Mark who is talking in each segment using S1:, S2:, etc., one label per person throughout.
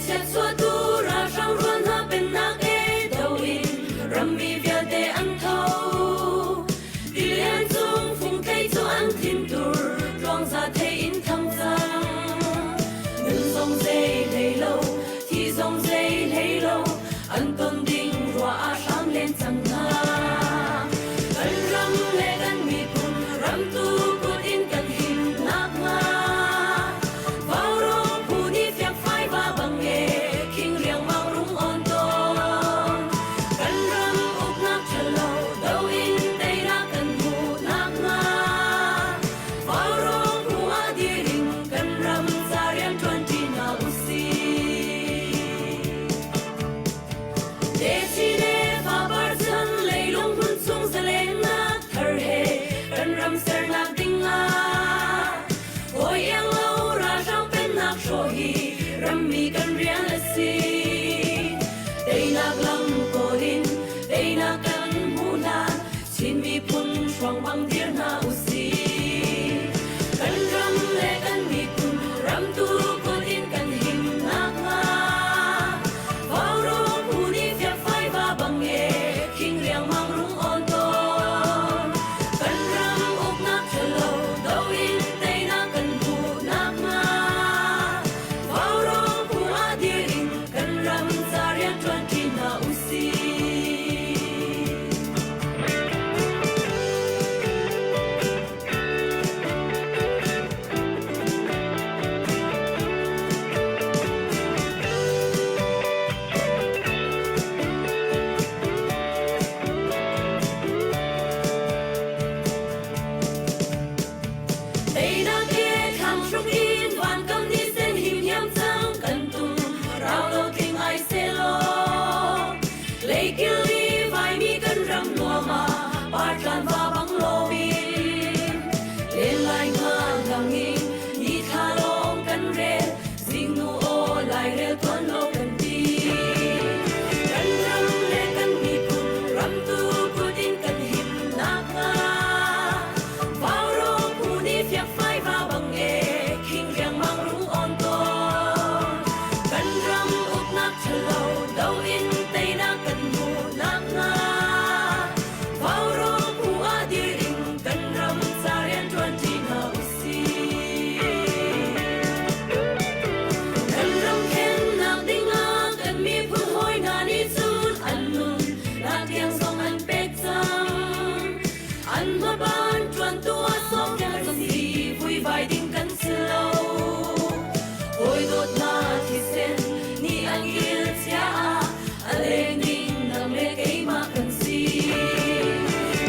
S1: Chiatchuahtu ralhrang rual hna pennak e do in rammi vialte an tho. Tilian cung fungthei cu an thintur tluangza thei in thang cang. Nun zong zei hlei lo, thi zong zei hlei lo, an ton ding ruah ah hram len cang hna. Kan ram le kan miphun ramtu kut in kan him nakhnga Vaurawng phu nih fiakfai va bang e khing riangmang rung on tawn. Kan ram uknak ṭhalo do in teinak kan hmuh nakhnga Vaurawng phu ah dir in kan ram ca rian ṭuanṭi hna usih. Techi le fapar chan leilung hmun chung zalennak thar he kan ram sernak ding ah hawi iang lo ralhrang pennak hrawh hi rammi kan rian a si. Teinak lam kawl in teinak kan hmuh hlan Chin miphun hruang bang dir hna usih. Kan ram le kan miphun ramtu kut in kan him nakhnga Vaurawng phu nih fiakfai va bang e khing riangmang rung awn tawn. Kan ram uknak ṭhalo do in teinak kan hmuh nakhnga Vaurawng phu ah dir in kan ram ca rian ṭuanṭi hna usih. Teinak he thlang hruk in vankam ni sen him hiam cang kan tum rau lo tling ai selaw Leikil i vaimi kan ram nuam ah partlan va bang loin len lai ngan lang in ni thla lawng kan rel zingnu aw lairel tuan lo kan ti kan ram le kan miphun ramtu kut in kan him nakhnga Vaurawng phu nih fiakfai va bang e khing riangmang rung on tawn kan ram uknak ṭhalo do in teinak kan hmuh nakhnga Vaurawng phu ah dir in kan ram ca rian ṭuanṭi hna usih. Kan ram khennak dingah kan miphun hawi hna nih cun an nun nak tiang zong an pek cang. An hmaban ṭuantu ah sawm kan si vuivai ding kan si lo. Hawi dawtna thisen nih an kil chia ah a leng ding nang le keimah kan si.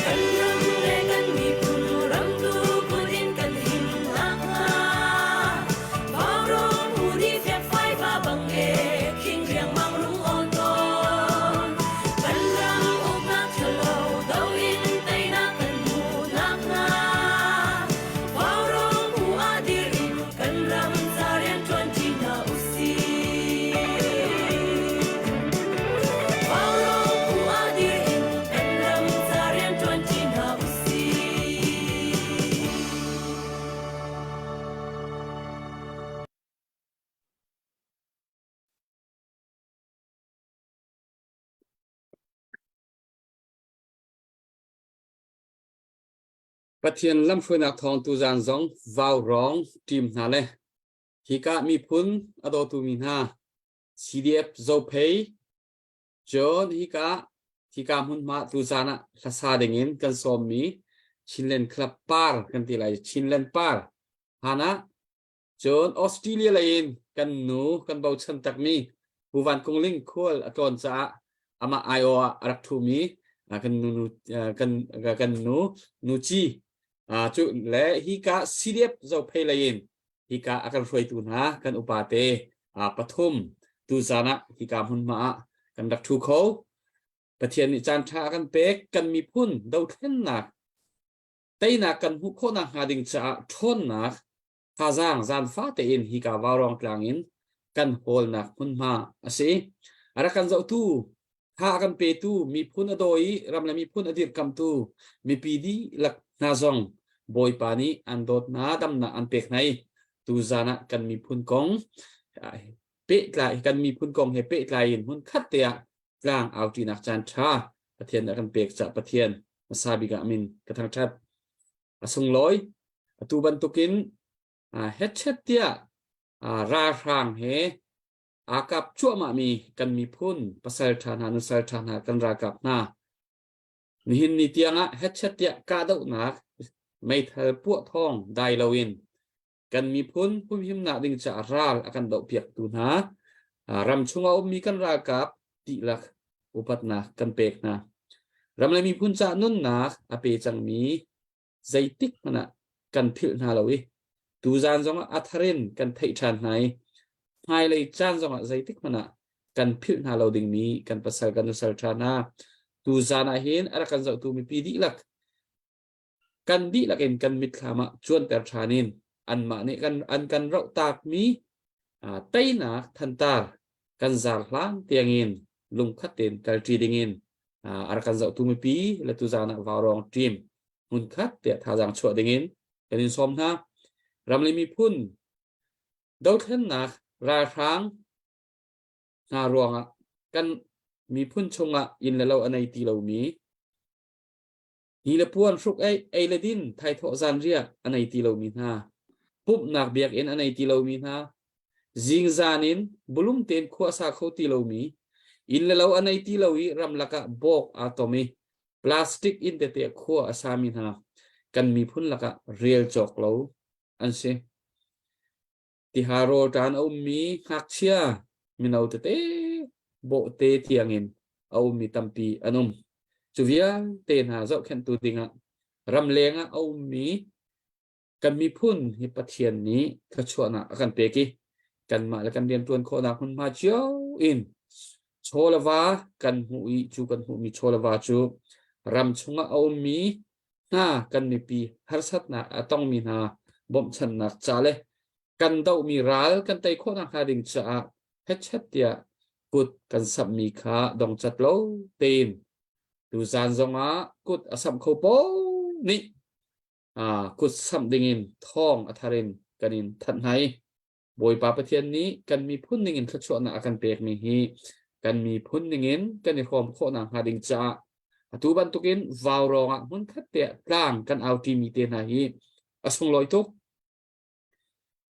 S1: Kan ram le kan miphun ramtu kut in kan him nakhnga Vaurawng hu nih fiakfai va bang e khing riangmang rung awn tawn. Kan ram uknak ṭhalo do in teinak kan hmuh nakhnga Vaurawng hu ah dir in kan ram ca rian ṭuanṭi hna usih. Vaurawng hu ah dir in kan ram ca rian ṭuanṭi hna usih.
S2: Pathian lamhruainak thawng tuzaan zong vaurawng ṭim hna le hika miphun a dawtu mi hna CDF Zophei cun hika hika hmunhma tuzaan ah hlasa dingin kan sawmmi Chinland Club Par kan ti lai Chinland Par hana Cun Australia lei in kan nu kan bochan takmi Pu Van Kung Ling khual a tlawn caah amah aiawh ah a rak ṭhumi kan nu kan kan nu nu Ci cu le hika CDF Zophei lei in hika a kan hruaitu hna kan upa te pathum tuzaan ah hika hmunhma ah kan rak ṭhu kho. Pathian nih caan ṭha a kan pek kan miphun dothlennak teinak kan hmuh khawh nakhnga ding caah ṭhawnnak thazaang zaanfa tein hika vaurawng tlang in kan hawlnak hmunhma a si. A rak kan zohtu, tha a kan petu, miphun a daw i ram le miphun a dirkamtu mipi dihlak hna zong Bawipa nih an dawtnak damnak an pek hna i tuzaan ah kan miphun kong. Pehtlai kan miphun kong he pehtlai in hmun khat te ah tlang auṭinak caan ṭha Pathian nih a kan pek caah Pathian hmasa bik ah min ka thangṭhat. A sunglawi. Atu bantukin hetchet tiah ralhrang he aa kap cuahmahmi kan miphun pasal ṭha hna nusal ṭha hna kan ralkap hna nihin ni tiangah hetchet tiah kahdohnak meithal puah thawng dai loin kan miphun humhimnak ding caah ral a kan dohpiaktu hna ram chungah ummi kan ralkap dihlak upatnak kan pek hna. Ram le miphun caah nunnak a pe cangmi zeitik hmanh ah kan philh hna lo i tuzaan zongah a thar in kan theih ṭhan hna i hmailei caan zongah zeitik hmanh ah kan philh hna lo dingmi kan pasal kan nusal ṭha hna. Tuzaan ah hin a rak kan zohtu mipi dihlak kan dihlak in kan mitthlam ah cuanter ṭhan in anmah nih kan an kan roh takmi teinak thantar kan zar hlan tiangin lungkhat tein kalṭi dingin a rak kan zohtu mipi le tuzaan ah Vaurawng team hmunkhat tiah thazaang chuah dingin kan in sawm hna. Ram le miphun dothlennak ralhrang hna ruangah kan miphun chungah inn le lo a nei ti lomi Hi le puan hruk ei, ei le din, thaithawh zanriah a nei ti lomi hna, pumhnak biakinn a nei ti lomi hna, zingzan in bulum tein khua a sa kho ti lomi, inn le lo a nei ti lo i ramlak ah bawk aa tom i plastic inn tete ah khua a sami hna kan miphun lakah rel cawk lo an si. Tiha rawlṭan a ummi ngakchia mino tete bawhte tiangin a ummi tampi an um. Cu vialte hna zohkhenhtu dingah ramleng ah a ummi kan miphun hi Pathian nih thluachuahnak a kan pek i kanmah le kan rianṭuan khawhnak hmunhma cio in chaw le va kan hmuh i cu kan hmuhmi chaw le va cu ram chungah a ummi hna kan mipi harsatnak a tongmi hna bawmhchanhnak ca le kan dohmi ral kan tei khawhnak hnga ding caah hetchet tiah kut kan samhmi kha dongcat lo tein tuzan zongah kut a samh kho paoh nih kut samh dingin thawng a thar in kan in thanh hna i Bawipa Pathian nih kan miphun ningin thluachuahnak a kan pekmi hi kan miphun ningin kan i hrawm khawhnak hnga ding caah atu bantukin vaurawng ah hmunkhat te ah tlang kan auṭimi te hna hi a sunglawi tuk.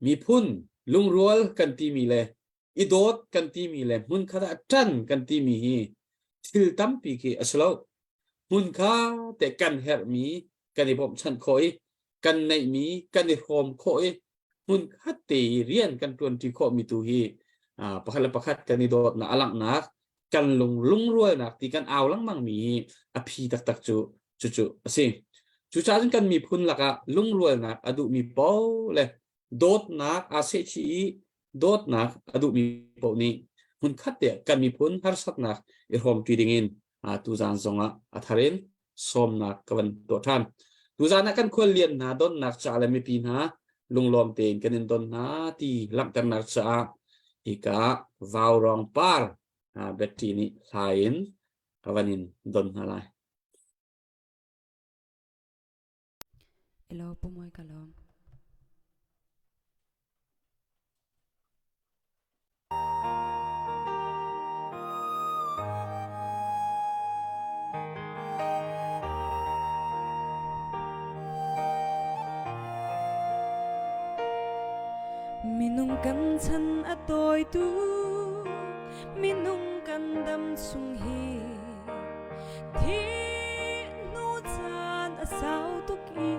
S2: Miphun lungrual kan timi le i dawt kan timi le hmunkhat ah ṭan kan timi hi thil tampi khi a si lo. Hmunkha te kan herhmi kan i bawmhchanh khawh i kan neihmi kan i hrawm khawh i hmunkhat te i rian kan ṭuanṭi khawhmi tu hi pakhat le pakhat kan i dawtnak a langhnak kan lung lungrualnak ti kan au lengmang mi hi a phi taktak cu cucu a si. Cucaah cun kan miphun lakah lungrualnak a duhmi paoh le dawtnak aa sehchih i dawtnak a duhmi paoh nih hmunkhat te kan miphun harsatnak i hrawmṭi dingin tuzaan zongah a thar in sawmnak ka van tuah ṭhan. Tuzaan ah kan khuallian hna donnak ca le mipi hna lunglawm tein kan in don hna ti langhternak caah hika Vaurawng par Betty nih hla in ka van in don hna lai.
S1: Elo pumoi ka lawm. Minung kan chan a tawi tuk, minung kan dam chung hi thi hnu caan a sau tuk i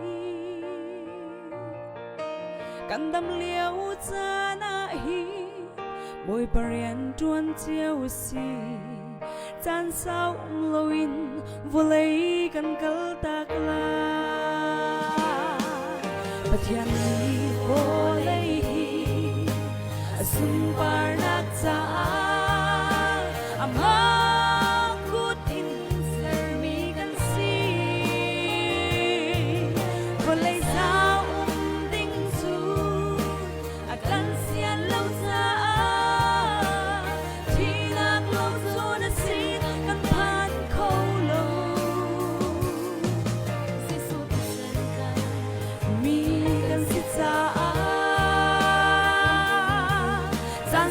S1: kan dam lio caan ah hi Bawipa rian ṭuan cio a si. Caan sau um loin vawlei kan kal tak lai. Pathian nih vawlei hi a sunparnak caah amah kut in sermi kan si. Vawlei sau um ding cu a kan sian lo caah thihnak lo cu na sin kan phan kho lo. Jesuh thisen kan mi kan si caah caan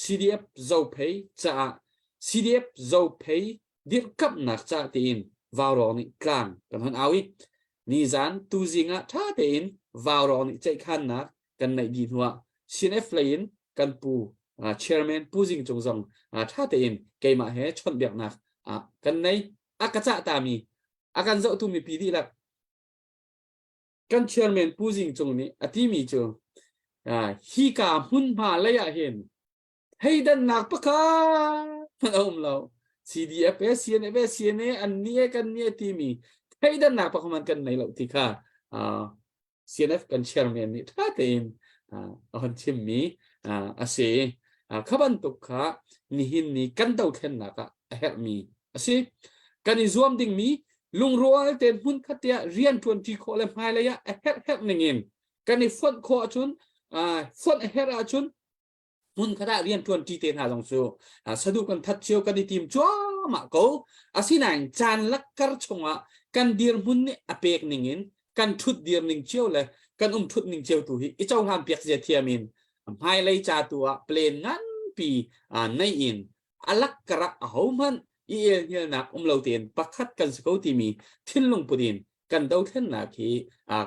S2: CDF Zophei caah CDF Zophei dirhkamhnak ca tiin Vaurawng nih tlang kan hon au i nizan tuzing ah ṭha tein Vaurawng nih ceihkhannak kan neih dih hnuah CNF lei in kan pu chairman Pu Zing Cung zong ṭha tein keimah he chawnhbiaknak kan nei. A ka cah tami a kan zohtu mipi dihlak kan chairman Pu Zing Cung nih a timi cu hika hmunhma lei ah hin theidannak pakhat hmanh a um lo. CDF e CNF e CNA an ni e kan ni e timi theidannak pakhat hmanh kan nei lo ti kha CNF kan chairman nih ṭha tein a hon chimmi a si. Kha bantuk kha nihin ni kan dothlennak ah a herhmi a si. Kan i zuam dingmi lungrual tein hmunkhat te ah rian ṭuanṭi khawh le hmailei ah a herh herh ningin kan i fonh khawh ahcun fonh a herh ahcun hmunkhat ah rian ṭuanṭi te hna zong cu saduh kan that cio kan i tim cuahmah ko. Asinain caan lakkar chungah kan dirhmun nih a pek ningin kan ṭhut dir ning cio le kan um ṭhut ning cio tu hi i cohlan piak zia thiam in hmailei ca tu ah plan nganpi nei in a lakkar ah ahohmanh i elhnialnak um lo tein pakhat kan si ko timi thinlung put in kan dothlennak hi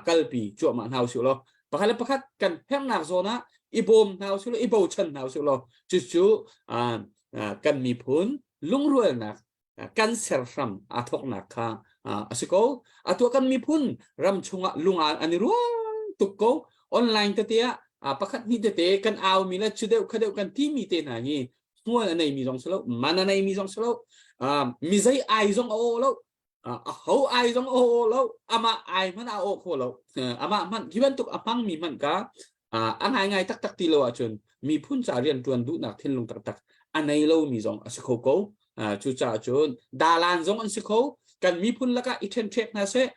S2: kalpi cuahmah hna usih law pakhat le pakhat kan herhnak zawn ah i bawm hna usih law i bochan hna usih law cucu kan miphun lungrualnak kan ser hram aa thawknak kha a si ko. Atu kan miphun ram chungah lunga an i rual tuk ko. Online tete ah pakhat hnih tete kan au mi le cu deuh kha deuh kan timi te hna hi hmual a neimi zong si lo, man a neimi zong si lo, mi zei ai zong a aw lo, a ho ai zong a aw lo, amah ai hmanh a aw kho lo. Amah hmanh hi bantuk a hmangmi hmanh ka a ngaingai taktak ti lo ahcun miphun ca rianṭuan duhnak thinlung taktak a nei lomi zong a si kho ko. Cucaah cun dalan zong an si kho. Kan miphun lakah i ṭhenṭhek hna seh,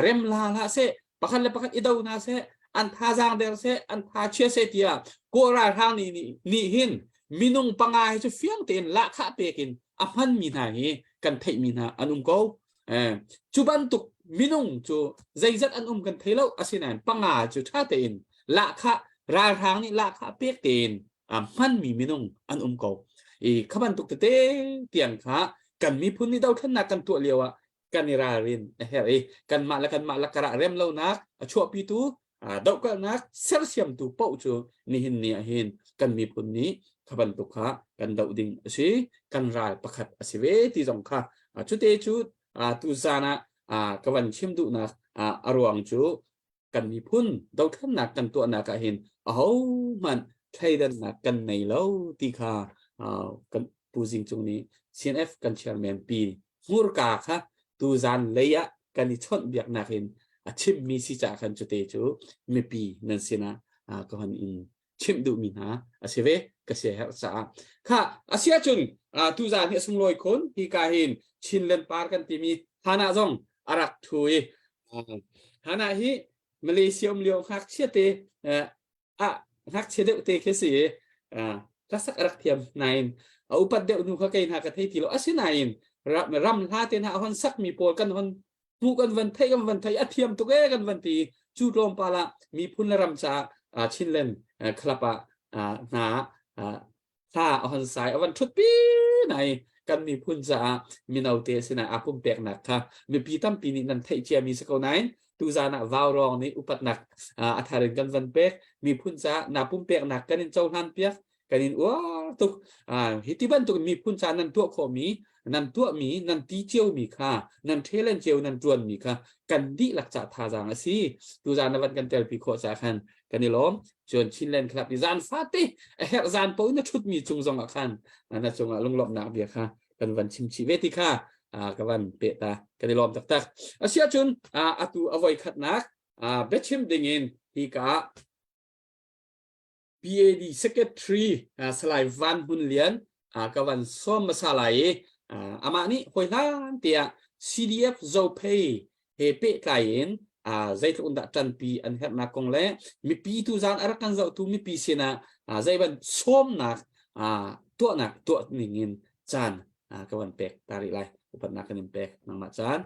S2: rem la hlah seh, pakhat le pakhat i do hna seh, an thazaang der seh, an tha chia seh tiah Kawl ralhrang nih nih hin minung panga hi cu fiang tein lahkhah pek in a hmanmi hna hi kan theihmi hna an um ko. Cu bantuk minung cu zeizat an um kan thei lo. Asinain panga cu ṭha tein lahkhah ralhrang nih lahkhah pek tein a hmanmi minung an um ko. I kha bantuk tete tiang kha kan miphun nih dothlennak kan tuah lio ah kan i ralrin a herh i kanmah le kanmah lakar ah rem lonak a chuahpitu dohkalhnak sersiamtu paoh cu nihin ni ah hin kan miphun nih kha bantuk kha kan doh ding a si. Kan ral pakhat a si ve ti zong kha cute cu tu zan ah ka van chim duhnak a ruang cu kan miphun dothlennak kan tuahnak ah hin ahohmanh thleidannak kan nei lo ti kha kan Pu Zing Cung nih CNF kan chairman pi hmurka kha tuzan lei ah kan i chawnh biaknak in a chimmi si caah khan cute cu mipi nan sinah ka hon in chimh duhmi hna a si ve ka sia herh caah kha a si ahcun tuzan hi a sunglawi khun. Hi ka hin Chinland Par kan timi Hana zong a rak thu i Hana hi Malaysia um lio ngakchia te ah ngakchia deuh te khi si i hlasak a rak thiam nain a upat deuh hnu kha kei hna ka thei ti lo. Asinain ram hla te hna a hon sakmi pawl kan hon hmuh kan van theih kan van theih a thiam tuk e kan van ti. Cu tlawmpal ah miphun le ram caah Chinland club ah hna hla a hon sai a van ṭhutpi nai kan miphun caah mino te sinah aa pumpeknak kha mipi tampi nih nan theih ciami si ko nain tuzan ah Vaurawng nih upatnak a thar in kan van pek. Miphun caah naa pumpeknak kan in cohlan piak, kan in uar tuk. Hi ti bantuk miphun ca nan tuah khawhmi, nan tuahmi, nan ti ciomi kha, nan ṭhelen cio nan ṭuanmi kha kan dihlak ca thazaang a si. Tuzan na van kan telpi khawh ca khan kan i lawm. Cun Chinland Club i zan fate a herh zan po na ṭhutmi cung zong ah khan na cungah lunglawmhnak bia kha kan van chim chih ve ti kha ka van peh ta. Kan i lawm taktak. Asiahcun atu a voi khatnak biachim dingin hi ka PAD Secretary Salai Van Hmun Lian ka van sawm hmasa lai i amah nih hawi hlan tiah CDF Zophei he pehtlai in zeitluk in dah ṭanpi an herhnak kong le mipi tu zan a rak kan zohtu mipi sinah zei ban sawmnak tuahnak tuah ning in caan ka van pek ta rih lai. Upatnak kan in pek nangmah caan.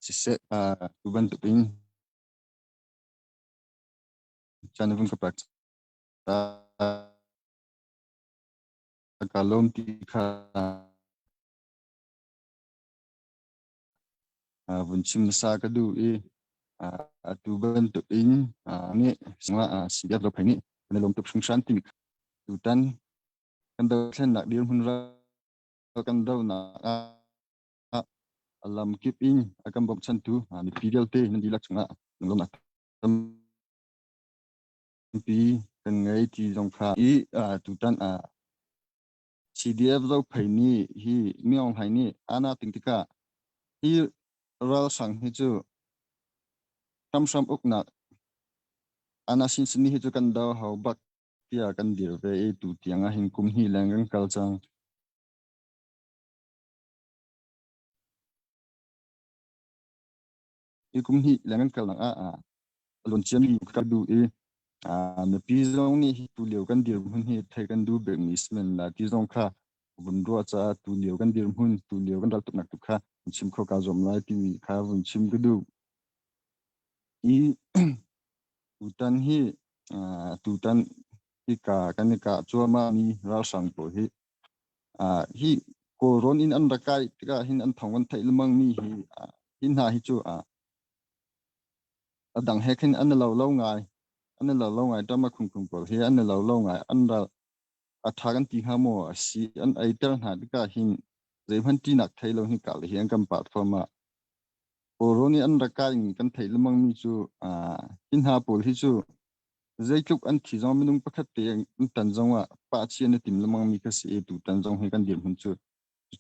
S3: Siseh, tu bantuk in. Chan vun ka pek ka lawm ti kha vun chim hmasa ka duh i atu bantuk in nih CDF Zophei nih kan i lawm tuk hringhran timi tutan kan dothlennak dirhmun ral kan donak ah a lamkip in a kan bawmchantu mipi vialte nan dihlak cungah lunglawmhnak tampi kan ngei ti zong kha i tutan CDF Zophei nih hi Mi Aung Hlaing nih ana ting tikah hi ralhrang hi cu hramhram uknak ana sinsin hi cu kan do hau bak tiah kan dir ve i tu tiang ah hin kum hnih leng kan kal cang. Hi kum hnih leng kan kalnak ah a luan ciami ka duh i mipi zong nih hi tulio kan dirhmun hi thei kan duh bikmi simen la ti zong kha vun ruah caah tulio kan dirhmun tulio kan raltuknak tu kha vun chim kho ka zuam lai timi kha vun chim ka duh. Hi tutan hi tutan hika kan i kah cuahmah mi ralhrang pawl hi hi Kawlrawn in an ra kai tikah hin an thawng kan theih lengmang mi hi hi hna hi cu a dang he khin an i lo lo ngai an i lo lo ngai ṭama khungkhung pawl hi an i lo lo ngai an ral a ṭha kan ti hnga maw a si an eiter hna tikah hin zeihmanh ṭihnak thei lo hi kah le hi an kan pah thluahmah. Kawlrawn i an ra kai mi kan theih lengmang mi cu hi hna pawl hi cu zeitluk an thi zong minung pakhat te an tan zong ah pah chi an i tim lengmang mi kha si i tutan zong hi kan dirhmun cu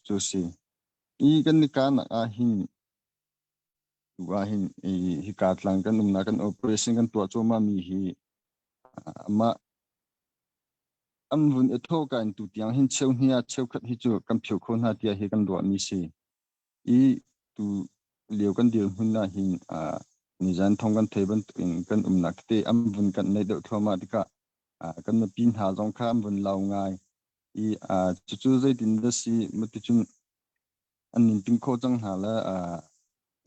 S3: cu si. I kan ni kanak ah hin tu ah hin i hika tlang kan umnak kan operation kan tuah cuahmah mi hi amah an vun i tho ka in tu tiang hin cheu hnih ah cheukhat hi cu kan phio kho hna tiah hi kan ruah mi si. I tu lio kan dirhmun ah hin nizan thong kan thei bantukin kan umnak tete an vun kan neih deuh thluahmah tikah kan mipi hna zong kha an vun lau ngai i cucu zeitin dah si maticun an nin ting khawh cang hna le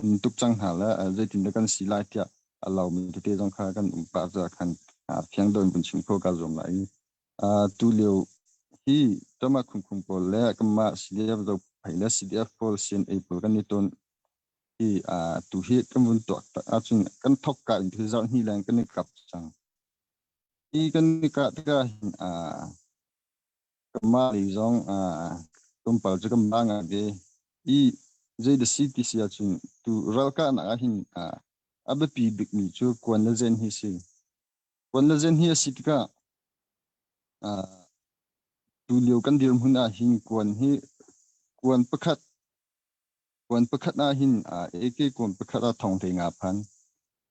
S3: an tuk cang hna le zeitin dah kan si lai tiah a laumi tete zong kha kan um pah caah khan fiang deuh in vun chim kho ka zuam lai i Tu lio hi Tama Khungkhung pawl le kanmah CDF Zophei le CDF pawl CNA pawl kan i ton hi tu hi kan vun tuak tak ahcun kan thok ka in thil zarh hnih leng kan i kap cang. Hi kan i kah tikah hin kanmah lei zong tlawmpal cu kan ba ngai ve. I zei da si ti si ahcun tu ralkahnak ah hin a biapi bikmi cu kuan le zen hi si. Kuan le zen hi a si tikah Tulio kan dirhmun ahhin kuan hi kuan pakhat kuan pakhat ahhin AK kuan pakhat ah thong hlei nga phan.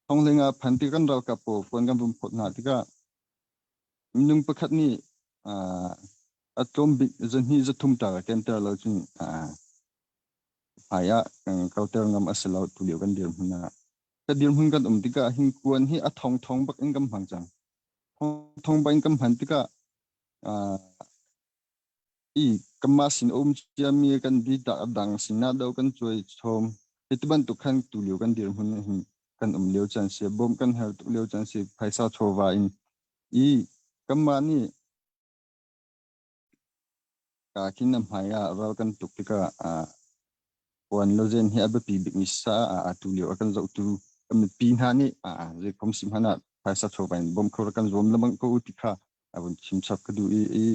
S3: Thong hlei nga phan ti kan ralkap pawl kuan kan vun phawt hna tikah minung pakhat nih a tlawm bik zahnih zathum ta kenter lo cun hmai ah kalter ngam a si lo tulio kan dirhmun ah. Ka dirhmun kan um tikah hin kuan hi a thong thong bak in kan hmang cang. Thong bang kan hman tikah i kanmah sin a um ciami kan bitak a dang sinah do kan cuai chom. Hi ti bantuk khan tulio kan dirhmun hin kan um lio caan si, bawm kan herh tuk lio caan si, phaisa chawva in i kanmah nih Ka khin na hmai ah ral kan tuk tikah puan lozen hi a biapi bikmi sa ah atu lio a kan zohtu kan mipi hna nih zeikom si hmanh ah phaisa chawva in bawm kho kan zuam lengmang ko u ti kha a vun chim chap ka duh i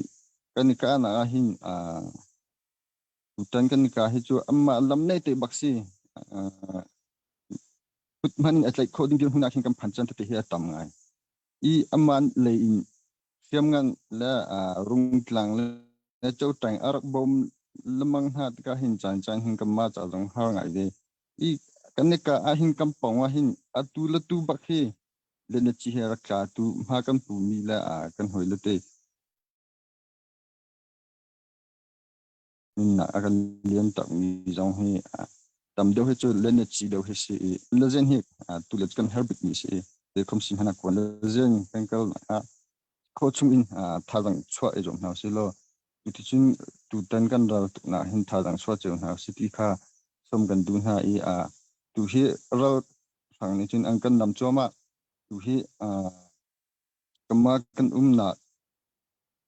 S3: kan i kahnak ah hin tutan kan i kah hi cu amah lam nei te bak si kut hman in a tlaih khawh ding dirhmun ah khin kan phan chan tete hi a tam ngai i aman lei in Hriamngan le rungtlang le cotang a rak bawm lengmang hna tikah hin caan hin kanmah ca zong har ngai ve. I kan i ka ah hin kan pawng ah hin atu le tu bak hi leneci he rak tla tu hma kan pu mi le kan hawi le te nunnak a kan liam takmi zong hi tam deuh hi cu leneci deuh hi si i lezen hi tu le kan her bikmi si i zeikhom si hmanh ah kuan lezen kan kal ah kho chung in thazang chuah i zuam hna usih law cuticun tutan kan ral tuknak hin thazang chuah cio hna usih ti kha som kan duh hna i tu hi ral hrang nih cun an kan nam cuahmah tu hi. Kanmah kan umnak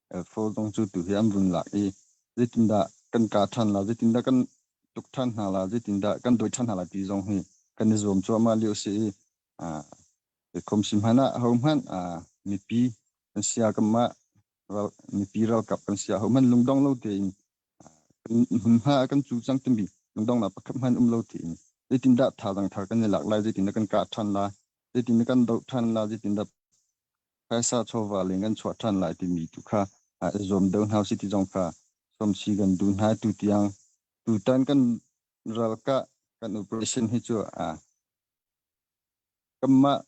S3: L4 zong cu tu hi an vun lak i zeitindah kan kah ṭhan la, zeitindah kan tuk ṭhan hna la, zeitindah kan dawi ṭhan hna la ti zong hi kan i zuam cuahmah lio a si i khom si hmanh ah ahohmanh mipi kan sia kanmah ral, mipi ralkap kan sia ahohmanh lungdong lo tein kan hmunhma ah kan cu cang timi lungdongnak pakhat hmanh um lo tein zeitindah thazaang thar kan i lak lai, zeitindah kan kah ṭhan la, zeitindah kan doh ṭhan la, zeitindah phaisa chawva leng kan chuah ṭhan lai timi tu kha i zuam deuh hna usih ti zong kha sawmsi kan duh hna. Tu tiang tutan kan ralkah kan operation hi cu kanmah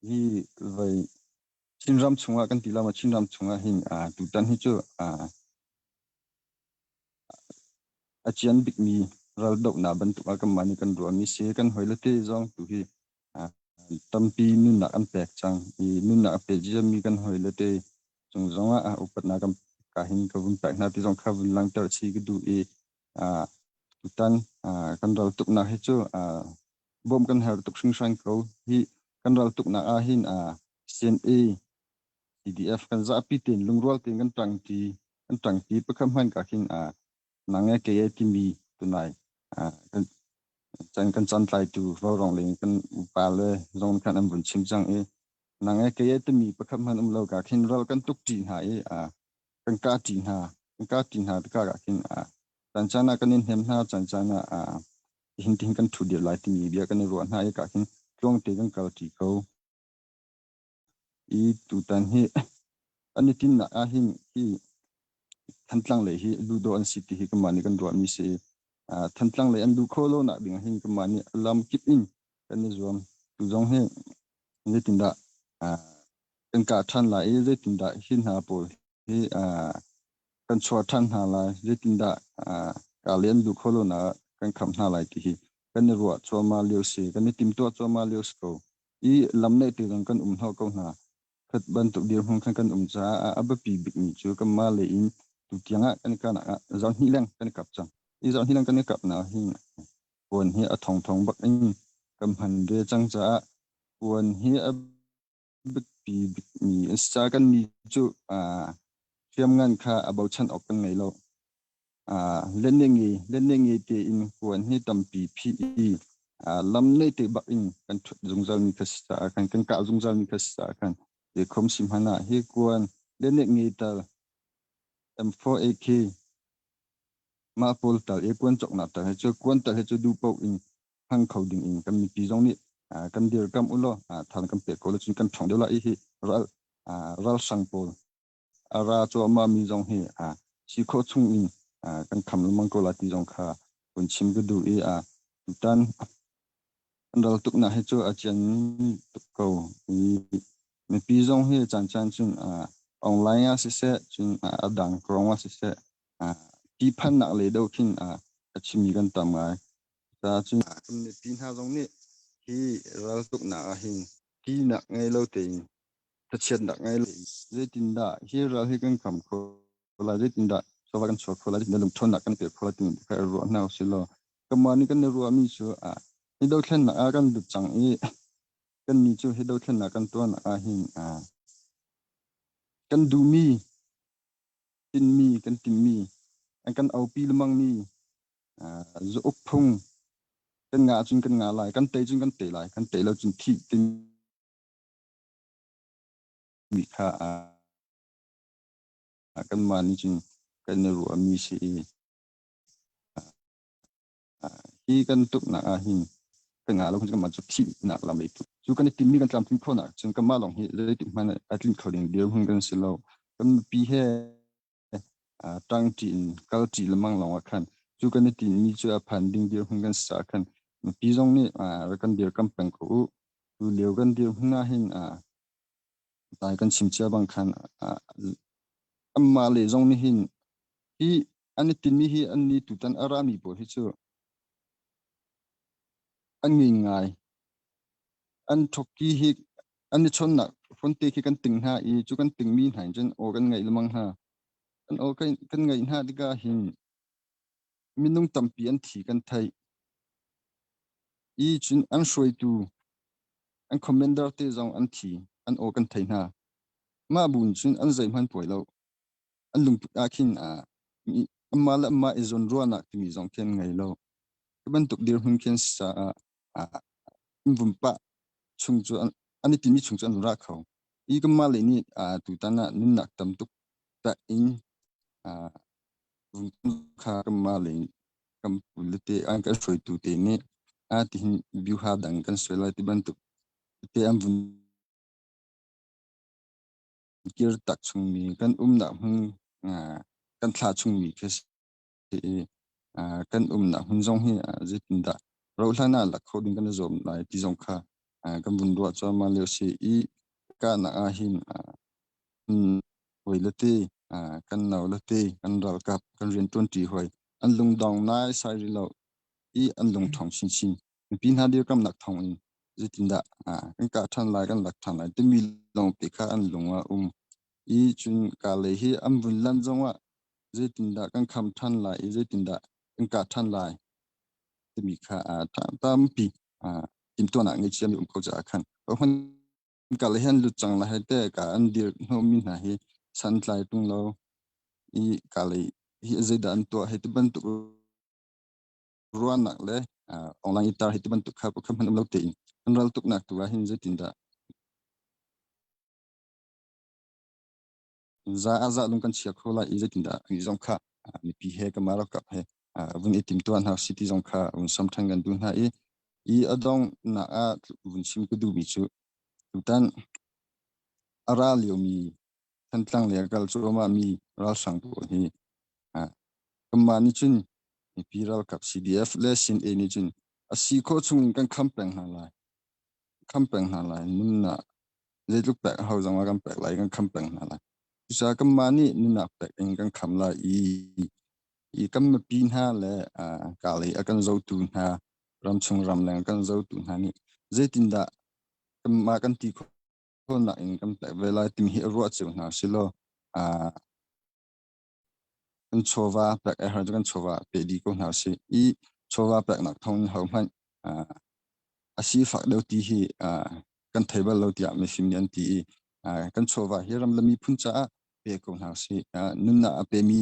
S3: hi voi Chinram chungah kan ti lama Chinram chungah hin tutan hi cu a cian bikmi raldohnak bantuk ah kanmah nih kan ruahmi si. Kan hawile te zong tu hi tampi nunnak an pek cang i nunnak a pe ciami kan hawile te cung zong ah upatnak kan ka hin ka vun pek hna ti zong kha vun langhter chi ka duh i tutan kan ral tuknak hi cu bawm kan har tuk hringhran ko. Hi kan ral tuknak ah hin CNA CDF kan zapi tein lungrual tein kan ṭangṭi kan ṭangṭi pakhat hman ka khin nang e kei e timi tunai kan can kan cantlaitu vaurawng leng kan upa le zong khan an vun chim cang i nang e kei e timi pakhat hman um lo ka khin ral kan tuk ṭi hna i kan ka ṭi hna kan ka ṭi hna tikah ah khin caan caan ah kan in hnem hna, caan caan ah hin tin kan ṭhu dir lai timi bia kan i ruah hna i ka khin tluang te kan kal ṭi ko. I tutan hi an i tinnak ah hin hi Thantlang lei hi ludaw an si ti hi kanmah nih kan ruahmi si. Thantlang lei an luh khawh lo nak ding ah hin kanmah nih lam kip in kan i zuam. Tu zong hi zeitindah kan kah ṭhan lai i zeitindah hi hna pawl hi kan chuah ṭhan hna lai, zeitindah ka le an luh khawh lo nak kan kham hna lai ti hi kan i ruah cuahmah lio si, kan i timtuah cuahmah lio si ko. I lam neih te zong kan um hnawh ko hna. Khat bantuk dirhmun khan kan um caah a biapi bikmi cu kanmah lei in tutiang ah kan i ah zarhhnih leng kan i kap cang. Hi zarhhnih leng kan i kap nak hin puan hi a thongthong bak in kan hman ve cang caah puan hi a biapi bikmi a si caah kan mi cu hriamngan kha a bochan awk kan ngei lo. Lenengi tein kuan hi tampi phih i lam nei te bak in kan ṭhut zungzal mi kha si caah khan kan kah zungzal mi kha si caah khan te khom si hmanh ah hi kuan lenengi tal M4AK mah pawl tal i kuan cawknak tal hi cu kuan tal hi cu duh paoh in hmang kho ding in kan mipi zong nih kan dirkamh u law than kan pek ko lo cun kan ṭhawng deuh lai i hi ral ralhrang pawl a ra cuahmah mi zong hi si khawh chung in kan kham lengmang ko lai ti zong kha vun chim ka duh i tutan an ral tuknak hi cu a cian tuk ko i mipi zong hi caan caan cun online ah siseh cun a dang krong ah siseh ti phannak le do khin a chimmi kan tam ngai. Cun mipi hna zong nih hi ral tuknak ah hin ti nak ngei lo tein thlachiatnak ngei lo zeitindah hi ral hi kan kham kho lai, zeitindah chawva kan chuak kho lai, zeitindah lungṭhawnnak kan pek kho lai timi kha i ruah hna usih law kanmah nih kan i ruahmi cu hi dothlennak ah kan lut cang i kannih cu hi dothlennak kan tuahnak ah hin kan duhmi tinhmi kan timhmi an kan aupi lengmangmi zauk phung kan ngah cun kan ngah lai, kan tei cun kan tei lai, kan tei lo cun thih timi mi kha kanmah nih cun kan i ruahmi si i hi kan tuknak ah hin kan ngah lo kanmah cu thihnak lam ei cu kan i timmi kan tlamtlin khawhnak cun kanmah lawng hi zeitik hmanh a tlin kho ding dirhmun kan si lo. Kan mipi he ṭangṭi in kalṭi lengmang lawng ah khan cu kan i tinhmi cu a phan ding dirhmun kan si caah khan mipi zong nih rak kan dirkamh peng ko u. Tu lio kan dirhmun ah hin Tai kan chim cia bang khan anmah le zong nih hin hi an i tinmi hi an ni tutan a rami pawl hi cu an ngei ngai. An thokki hi an i chawnnak fonte khi kan ting hna i cu kan tingmi hna in cun aw kan ngaih lengmang hna. Kan aw kan ngaih hna tikah hin minung tampi an thi kan theih. I cun an hruaitu an commander te zong an thi. An aw kan thei hna. Mah bu in cun an zeihmanh puai lo. An lungput ah khin amah le amah i zawnruahnak timi zong khi an ngei lo. Hi bantuk dirhmun khi an si caah an vum pah chung cu an i timi chung cu an ra kho. Hi kanmah lei nih tutan ah nunnak tam tuk pek in kha kanmah lei kan pu te an kan hruaitu te nih tihin biuha dang kan suai lai ti bantuk te an vun kir tak chungmi kan umnak hmun kan thla chungmi khi si i kan umnak hmun zong hi zeitindah rauhhlan ah lak kho ding kan i zuam lai ti zong kha kan vun ruah cuahmah lio si i kahnak ah hin hawi le te kan nau le te kan ralkap kan rianṭuanṭi hawi an lungdong nai sai rih lo i an lungṭhawng chinchin. Mipi hna dirkamnak thawng in zeitindah kan kah ṭhan lai kan lak ṭhan lai timi lawngte kha an lung ah um. I cun ka lei hi an vun lan zongah zeitindah kan kham ṭhan lai i zeitindah kan kah ṭhan lai timi kha tampi timhtuahnak ngei ciami um ko caah khan ka le han lut cang lai te ka an dir hnawhmi hna hi santlai tung lo i ka lei hi zeidah an tuah hei ti bantuk ruahnak le online i tar hei ti bantuk kha pakhat hmanh um lo tein an ral tuknak tu ah hin zeitindah za a za lung kan chia kho lai i zeitindah ni zong kha mipi he ka mara kap he vun i timtuah hna city zong kha vun sam than kan duh hna i i adong na a vun chim ka duhmi cu tutan a ra liomi Thantlang le kal cuahmah mi ralhrang pawl hi kanmah nih cun mipi ralkap CDF le CNA nih cun a si khawh chung in kan kham peng hna lai kham peng hna lai nunnak zeitluk pek a hau zong ah kan pek lai kan kham peng hna lai cucaah kanmah nih nunnak pek in kan kham lai i i kan mipi hna le ka lei a kan zotu hna ramchung ramleng kan zotu hna nih zeitindah kanmah kan ti khawhnak in kan pek ve lai timi hi ruah cio hna silaw kan chawva pek a har cu kan chawva pe dih ko hna sih i chawva peknak thawng in hohmanh a sifak deuh ti hi kan thei bal lo tiah mifim nih an ti i kan chawva hi ram le miphun caah pe ko hna sih. Nunnak a pemi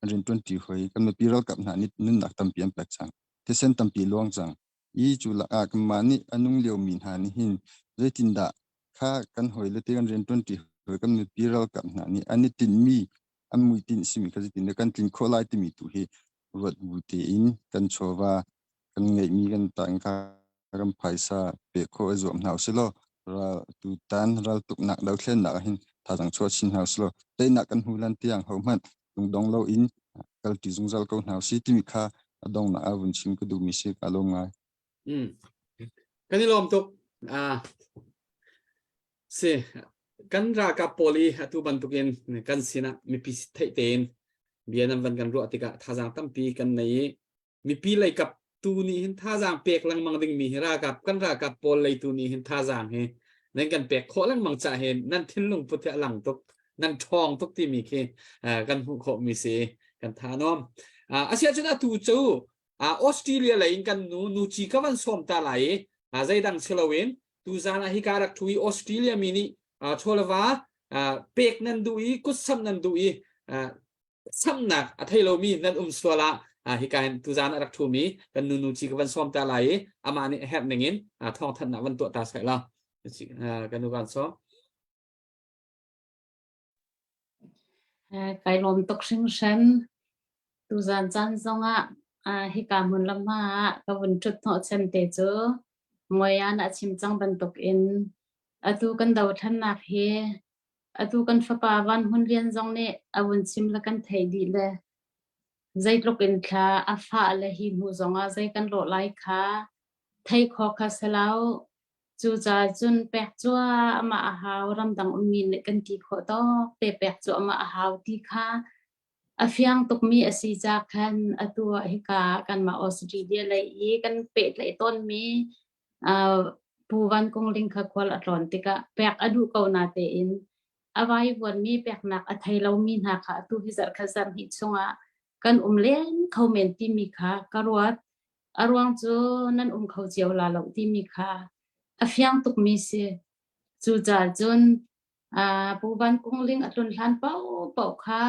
S3: an rianṭuanṭi hoi kan mipi ralkap hna nih nunnak tampi an pek cang. Thisen tampi luang cang. I cu lakah kanmah nih a nung liomi hna nih hin zeitindah kha kan hawile te kan rianṭuanṭi hoi kan mipi ralkap hna nih an i tinhmi an muitinh simi kha zeitindah kan tlin khawh lai timi tu hi ruat bu tein kan chawva kan ngeihmi kan tangka kan phaisa pe khawh i zuam hna usilaw ral tutan raltuknak dothlennak ah hin thazaang chuah chin hna usilaw teinak kan hmu lan tiang hohmanh lungdong loin kalṭi zungzal ko hna usih timi kha a donghnak ah vun chim ka duhmi si ka lawm ngai.
S2: Kan i lawm tuk. Si kan ralkap pawl i atu bantukin kan sinah mipi theih tein bia nan van kan ruah tikah thazaang tampi kan nei i mipi leikap tu nih hin thazaang pek lengmang dingmi hi ralkap kan ralkap pawl lei tu nih hin thazaang hi nan kan pek khawh lengmang cah hin nan thinlung put hi a lang tuk nan ṭhawng tuk timi khi kan hmuh khawhmi si kan tha nom asia cun atu cu Australia lei in kan nu nu ci ka van sawm ta lai i zeidang si loin tuzan ah hika rak thu i Australia mi nih chawlava pek nan duh i kutsam nan duh i samnak a thei lomi nan um sual ah hika hin tuzan a rak thumi kan nu nu ci ka van sawm ta lai i amah nih a herh ning in thawngthanhnak van tuah ta sai la kan nu kan sawm.
S4: Kai lawm tuk hringhran. Tuzan caan zongah hika hmun lam ah ka vun ṭhut hnawhchan te cu Muaian a chim cang bantukin atu kan dothlennak hi atu kan fapa Van Hmun Lian zong nih a vun chim le kan theih dih le zeitluk in thla a fah le hi hnu zongah zei kan lawh lai kha thei kho kha si lo. Cucaah cun pek cuahmah a hau, ramdang ummi nih kan ti khawh tawk te pek cuahmah a hau ti kha a fiang tukmi a si ca khan atu ah hika kanmah Australia lei i kan pehtlaih tawnmi Pu Van Kung Ling kha khual a tlawn tikah pek a duh ko na tein a vaivuanmi peknak a thei lomi hna kha atu hi zarhkhat zarhhnih chungah kan um len kho men timi kha ka ruat. A ruang cu nan um kho cio la lo timi kha a fiang tukmi si. Cucaah cun Pu Van Kung Ling a tlun hlan paohpaoh kha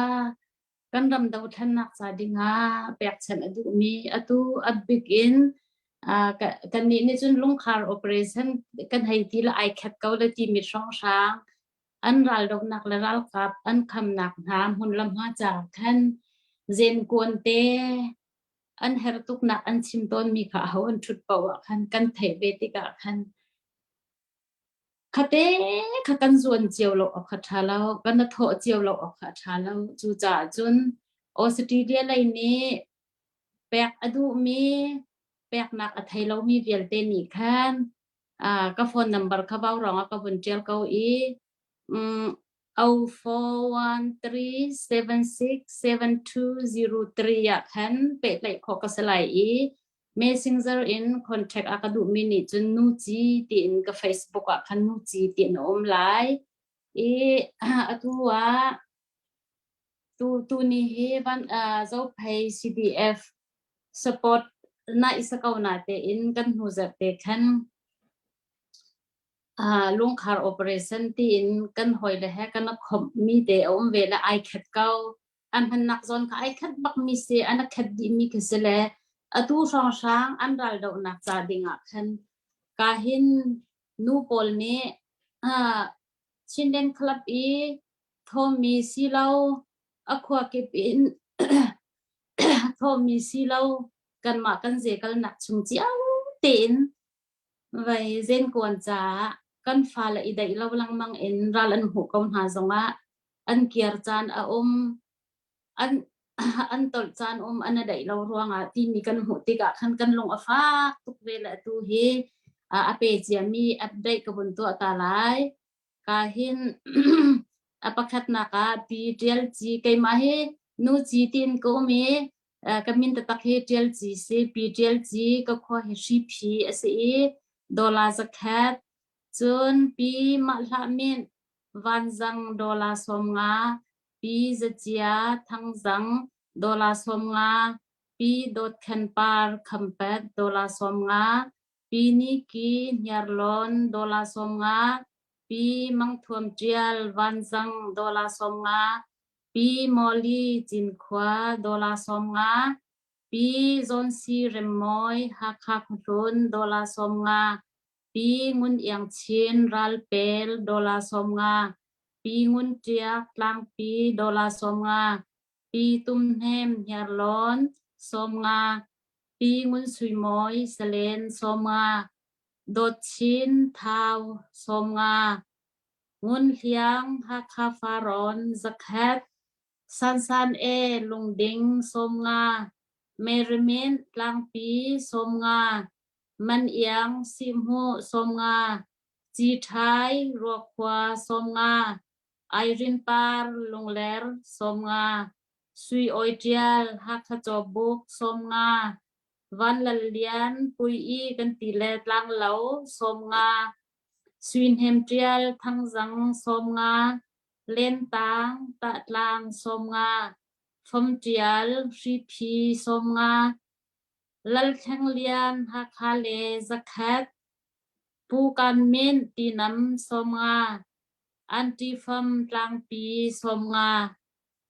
S4: kan ram dothlennak ca dingah pekchanh a duhmi atu a bik in kannih nih cun lungkhar operation kan hei ti le ai khat ko le timi hrawnghrang an raldohnak le ralkap an khamnak hna hmun le hma caah khan zenkuan te an her tuknak an chim tawnmi kha aho an ṭhut paoh ah khan kan theih ve tikah khan khate kha kan zuan cio lo awk kha ṭha lo, kan i thawh cio lo awk kha ṭha lo. Cucaah cun Australia lei nih pek a duhmi peknak a thei lomi vialte nih khan ka phone number kha vaurawng ah ka vun ṭial ko i 0413767203 ah khan pehtlaih khawh ka si lai i Messenger in contact a ka duhmi nih cun nu ci tiin ka Facebook ah khan nu ci tiin a um lai i atu ah tu tu ni hi van Zophei CDF support na isa ko na tein kan hnu zarh te khan lungkhar operation tiin kan hawi le he kan khomh mi te a um ve le ai khat ko. An hmannak zawn kha ai khat bak mi si, an a khat dih mi khi si le atu hrawnghrang an ral dohnak ca ding ah khan ka hin nu pawl nih Chinland Club i thawmmi si lo a khua kip in thawmmi si lo kanmah kan ze kalnak chung cio tein Vai zenkuan caah kan fale i daih lo lengmang in ral an hmuh ko hna zongah an kiar caan a um, an an tolh caan um, an i daih lo ruangah timi kan hmuh tikah khan kan lung a fak tuk ve le atu hi a pe ciami update ka vun tuah ta lai. Ka hin a pakhatnak ah Pi Ṭial Ci keimah hi nu ci tiin ka um i Ka min taktak hi Ṭial Ci si. Pi Ṭial Ci ka khua hi Hriphi a si i Dawla zakhat. Cun Pi Mah Hlah Min Vanzang Dawla 50, Pi Zacia Thangzang Dawla 50, Pi Dawt Khen Par Khampat Dawla 50, Pi Ni Ki Hniarlawn Dawla 50, Pi Mang Thuam Ṭial Vanzang Dawla 50, Pi Mawli Cinkhua Dawla 50, Pi Zawnsi Remmawi Hakha Khuahlun Dawla 50, Pi Ngun Iang Chin Ralpel Dawla 50, Pi Ngun Ṭiak Tlangpi Dawla 50, Pi Tum Hnem Hniarlawn 50, Pi Ngun Sui Mawi Salen 50, Dawt Chin Thau 50, Ngun Hliang Hakha Farrawn zakhat, Sansan e Lungding 50, Mary Tlangpi 50, Man Iang Sihhmuh 50, Ci Ṭhai Ruakhua 50, Irene Par Lungler 50, Sui Awi Ṭial Hakha Cawbuk 50, Van Lal Lian Pui i kan ti le Tlanglo 50, Suihnem ṭial Thangzang 50, Lentang Tahtlang 50, Fomṭial Hriphi 50, Lalthleng Lian Hakha le zakhat, Pu Kan Min Tinam 50, Anti Fam Tlangpi 50,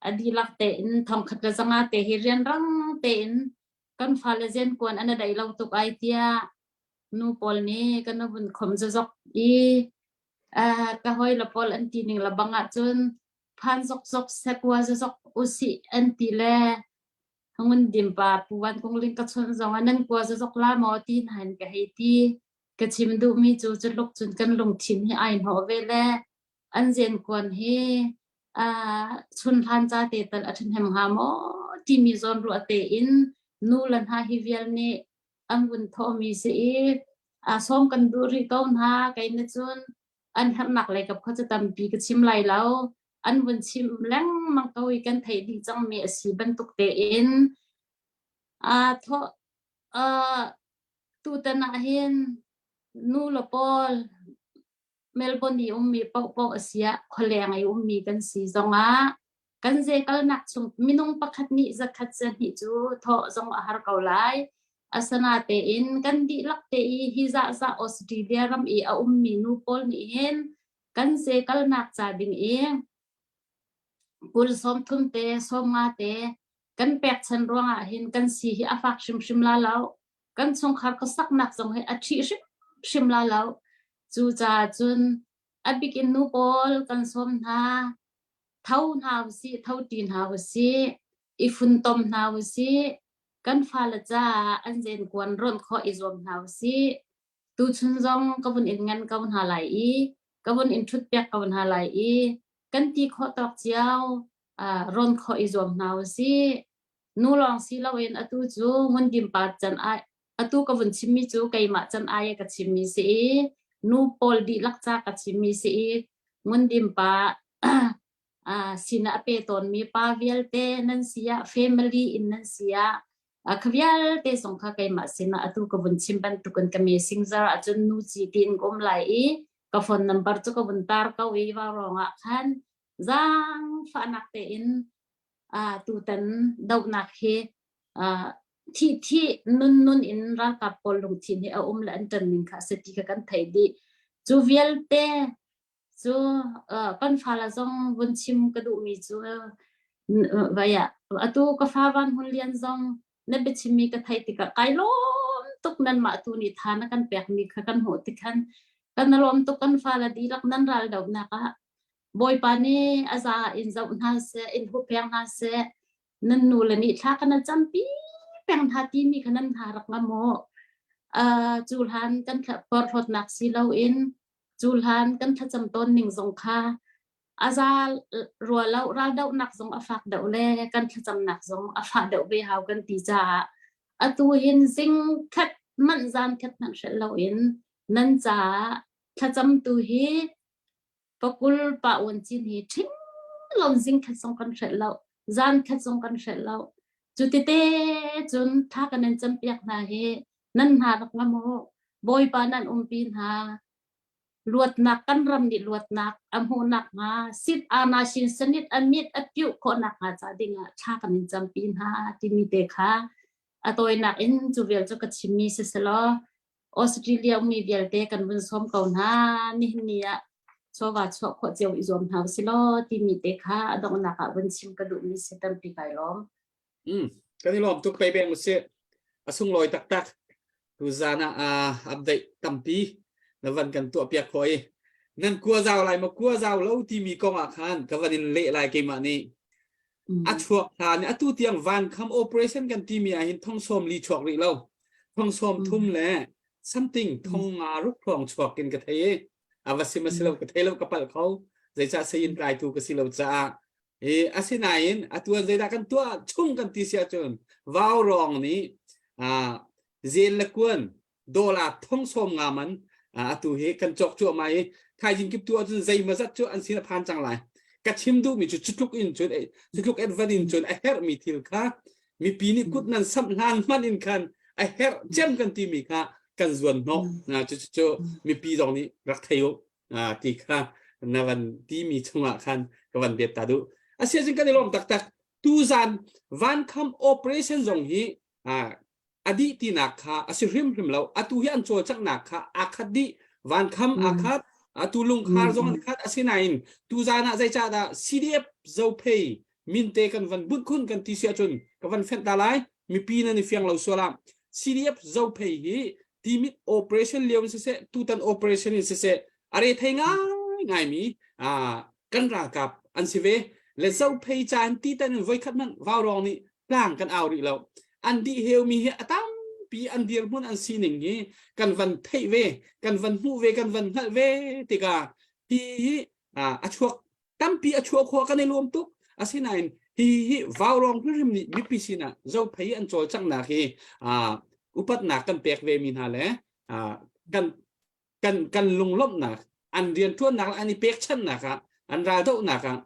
S4: a dihlak tein 1500 te hi rianrang tein kan fale zenkuan an i daih lo tuk ai tiah Nu pawl nih kan vun khom zokzok i ka hawile pawl an ti ning lebang ahcun phan zokzok sekua zokzok usih an ti le Ngun Dim pa Pu Van Kung Ling ka chawnh zong ah nan kua zokzok la maw ti hna in ka hei ti. Ka chim duhmi cu culuk cun kan lungthin hi ai hnawh ve le an zenkuan hi chun hlan ca te tal a ṭhahnem hnga maw timi zawn ruah tein nu le hna hi vial nih an vun thawhmi si i sawm kan duh rih ko hna. Kei nih cun an herhnak lei kap kha cu tampi ka chim lai lo. An vun chim lengmang ko i kan theih dih cangmi a si bantuk tein thawh tutan ah hin nu le pawl Melbourne i ummi paohpaoh a si ah khualeng i ummi kan si zongah kan zekalnak chung minung pakhat nih zakhat zahnih cu thawh zong a har ko lai. Asinatein kan dihlak te i hi zahzah Australia ram i a ummi nu pawl nih hin Kan se kalnak ca ding i 20 sawmthum te 50 te kan pekchan ruangah hin kan si hi a fak hrimhrim la lo. Kan chungkhar khuasaknak zong hi a ṭhih hrimhrim la lo. Cucaah cun a bik in nu pawl kan sawm hna. Tho hna usih, tho ṭi hna usih, i funtom hna usih. Kan fale caah an zenkuan ronh khawh i zuam hna usih. Tuchun zong ka vun in ngan ko hna lai i ka vun in ṭhutpiak ko hna lai i kan ti khawh tawk cio rawn khawh i zuam hna usih. Nu lawng si loin atu cu ngundim par can ai atu ka vun chimmi cu keimah can ai ka chimmi si i nu pawl dihlak ca ka chimmi si i ngundim pa sinah a pe tawnmi pa vialte nan si ah family in nan si ah kha vialte zong kha keimah sinah atu ka vun chim bantukin ka messenger ahcun nu ci tiin ka um lai i ka phone number cu ka vun tar ko i vaurawng ah khan zaangfahnak tein tutan dohnak hi thi thi nun nun in ralkap pawl lungthin hi a um le an ṭan ning kha a si ti kha kan theih dih. Cu vialte cu kan fale zong vun chim ka duhmi cu vai ah atu ka fa Van Hmun Lian zong na biachimmi ka theih tikah kai lawm tuk nanmah tu nih tha na kan pekmi kha kan hmuh tikhan kan lawm tuk kan fale dihlak nan ral dohnak ah Bawipa nih a za in zoh hna seh in huppheng hna seh nan nu le nih thla kan campi peng hna timi kha nan hna rak ngam u. Cu hlan kan porhlawtnak si loin cu hlan kan thlacam tawn ning zong kha a za rua lo raldohnak zong a fak deuh le kan thlacamnak zong a fah deuh ve hau kan ti caah atu hin zing khat manh zan khat hmanh hrelh loin nan caah thlacam tu hi pakul pa uan cin hi ṭhing lon zing khat zong kan hrelh lo zan khat zong kan hrelh lo cu tete cun tha kan in campiak hna hi nan hna rak ngam u Bawipa nan umpi hna luatnak kan ram nih luatnak a hmuhnak hnga sit ana shin sanit amit a piuh khawhnak hnga ca dingah thla kan in campi hna timi te kha a tawinak in cu vial cu ka chimmi si selaw Australia ummi vialte kan vun sawm ko hna nihin ni ah chawva chuah khawh cio i zuam hna usilaw timi te kha a donghnak ah vun chim ka duhmi si tampi kai lawm.
S2: Kan i lawm tuk pei beng usih. A sunglawi taktak. Tuzan ah update tampi na van kan tuah piak khawh i nan kua zau lai maw kua zau lo timi kong ah khan ka van in leh lai keimah nih. A chuak hlan atu tiang vankham operation kan timi ah hin thong sawm li chuak rih lo. Thong sawm thum le something thong nga ruk hrawng chuak in ka thei i a va sim a si lo ka thei lo ka palh kho zeicah sayin tlaitu ka si lo caah I asinain atu ah zeidah kan tuah chung kan ti si ahcun vaurawng nih zel le kuan dollar thong sawm nga man atu hi kan cawk cuahmah i thaizing kip tu ahcun zeimawzat cu an sin a phan cang lai. Ka chim duhmi cu cutluk in cun cutluk advan in cun a herhmi thil kha mipi nih kut nan samh hlan hmanh in khan a herh cem kan timi kha kan zuan hnawh. Cu cu mipi zong nih rak thei u. Ti kha na van timi chungah khan ka van bet ta duh. Asiacun kan i lawm taktak. Tuzan vankham operation zong hi a dih tinak kha a si hrimhrim lo. Atu hi an cawlcanghnak kha aa khat dih. Vankham aa khat, atu lungkhar zong an khat. Asinain tuzan ah zeicahdah CDF Zophei minte kan van bunh khun kan ti si ahcun ka van fenh ta lai. Mipi nan i fiang lo sual ah CDF Zophei hi Timit operation lio in siseh tutan operation in siseh a re thei ngai ngaimi kan ralkap an si ve le zophei caan titan in voikhat hmanh vaurawng nih tlang kan au rih lo an dih heumi hi a tampi an dirhmun an sining hi kan van theih ve kan van hmuh ve kan van hngalh ve tikah hi hi a chuak tampi a chuah khawh kan i lawm tuk asinain hi hi vaurawng hrimhrim nih mipi sinah zophei an cawlcanghnak hi upatnak kan pek ve mi hna le kan kan kan lunglawmhnak an rianṭuannak le an i pekchanhnak ah an raldohnak ah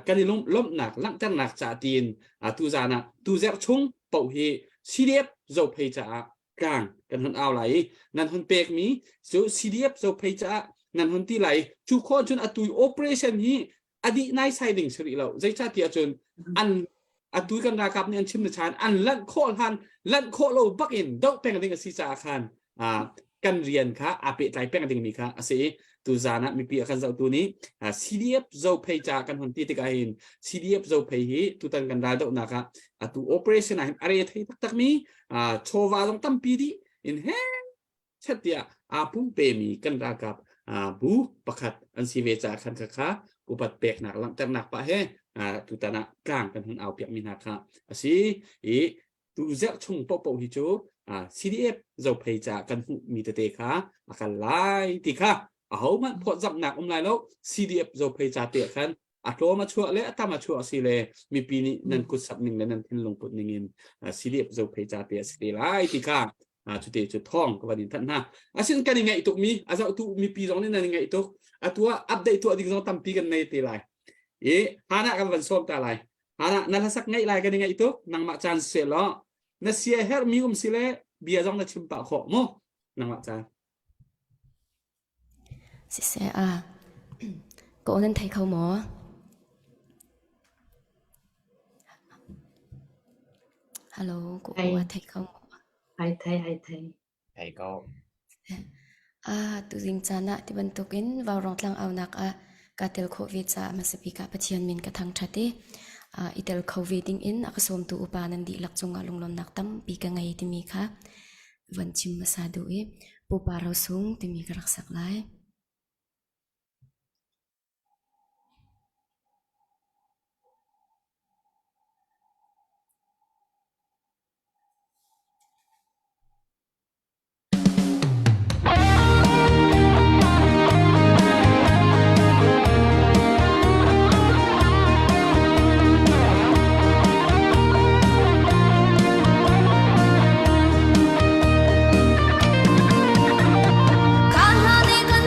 S2: kan i lawmhnak langhternak ca tiin tuzan ah tuzerh chung paoh hi CDF zophei caah tlang kan hun au lai i nan hun pekmi cu CDF zophei caah nan hun ti lai cu khawh cun atu operation hi a dih naisai ding si rih lo zeicahtiah cun an atu kan ralkap nih an chim na chan an lanh khawh hlan lanh khawh lo bak in doh peng ding a si caah khan kan rian kha aa pehtlai peng dingmi kha a si. Tuzan ah mipi a kan zohtu nih CDF Zophei ca kan hon ti tikah hin CDF Zophei hi tutan kan ral dohnak ah atu operation ah hin a re thei taktak mi chawva zong tampi dih in he chet tiah aa pumpe mi kan ralkap bu pakhat an si ve caah khan kha upat peknak langhternak pah he tutan ah tlang kan hun au piak mi hna kha a si i tu zerh chung paohpaoh hi cu CDF Zophei caah kan hmuh mi tete kha a kal lai ti kha ahohmanh phawtzamhnak um lai lo. CDF Zophei ca te khan a tlawm a chuah le a tam a chuah si le mipi nih nan kut sak ning le nan thinlung put ning in CDF Zophei ca te a si te lai ti kha cute cu thawng ka van in thanh hna. Asin kan i ngaih tuk mi a zohtu mipi zong nih nan i ngaih tuk. Atu ah update tuah ding zong tampi kan nei te lai i hana kan van sawm ta lai. Hana na hlasak ngaih lai kan i ngaih tuk. Nangmah caan se law na sia herh mi um si le bia zong na chim pah khawh mu. Nangmah caan.
S5: Siseh a ka aw nan thei kho maw? Hello, ka aw a thei kho maw?
S4: Ai thei, ai thei.
S6: Thei ko.
S5: Ah, tuzing caan ah ti bantukin vaurawng tlangaunak ah kaa tel khawh ve caah hmasa bik ah Pathian min ka thangṭhat i i tel kho ve dingin a ka sawmtu upa nan dihlak cungah lunglawmhnak tampi ka ngei timi kha van chim hmasa duh i pupa rosung timi ka rak sak lai.
S1: Kha hla nih kan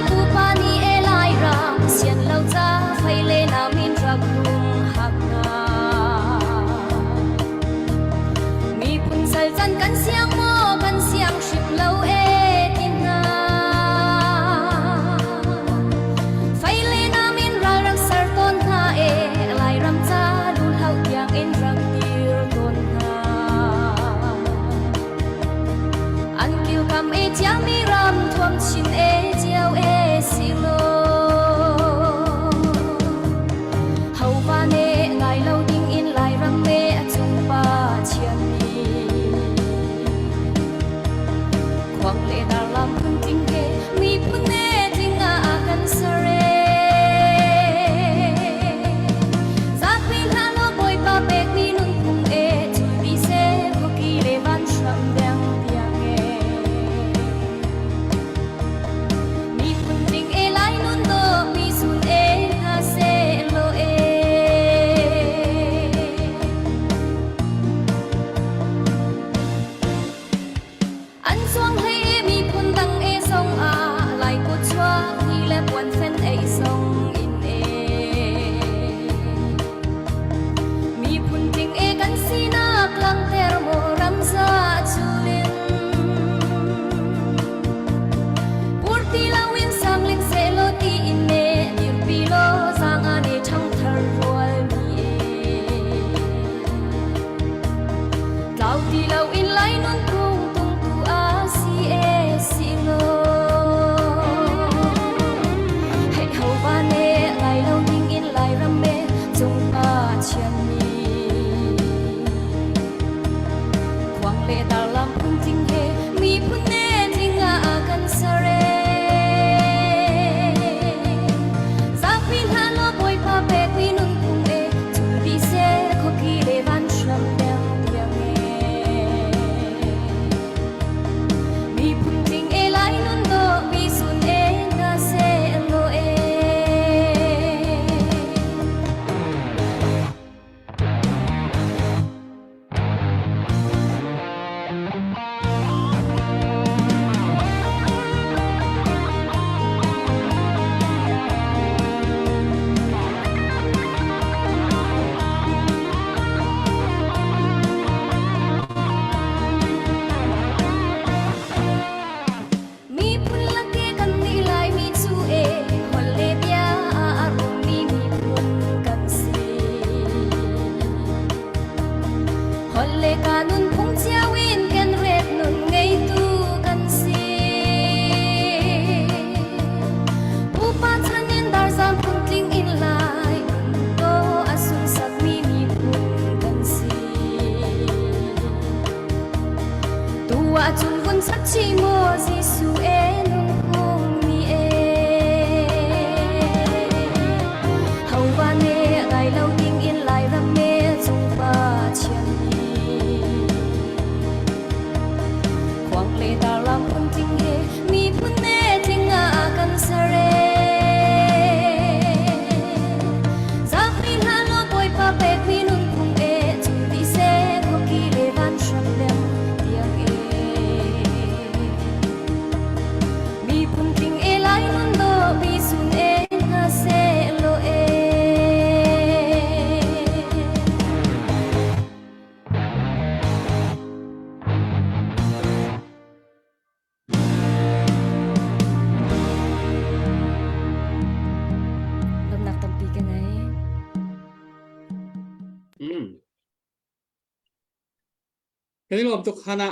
S2: Kan i lawm tuk hana.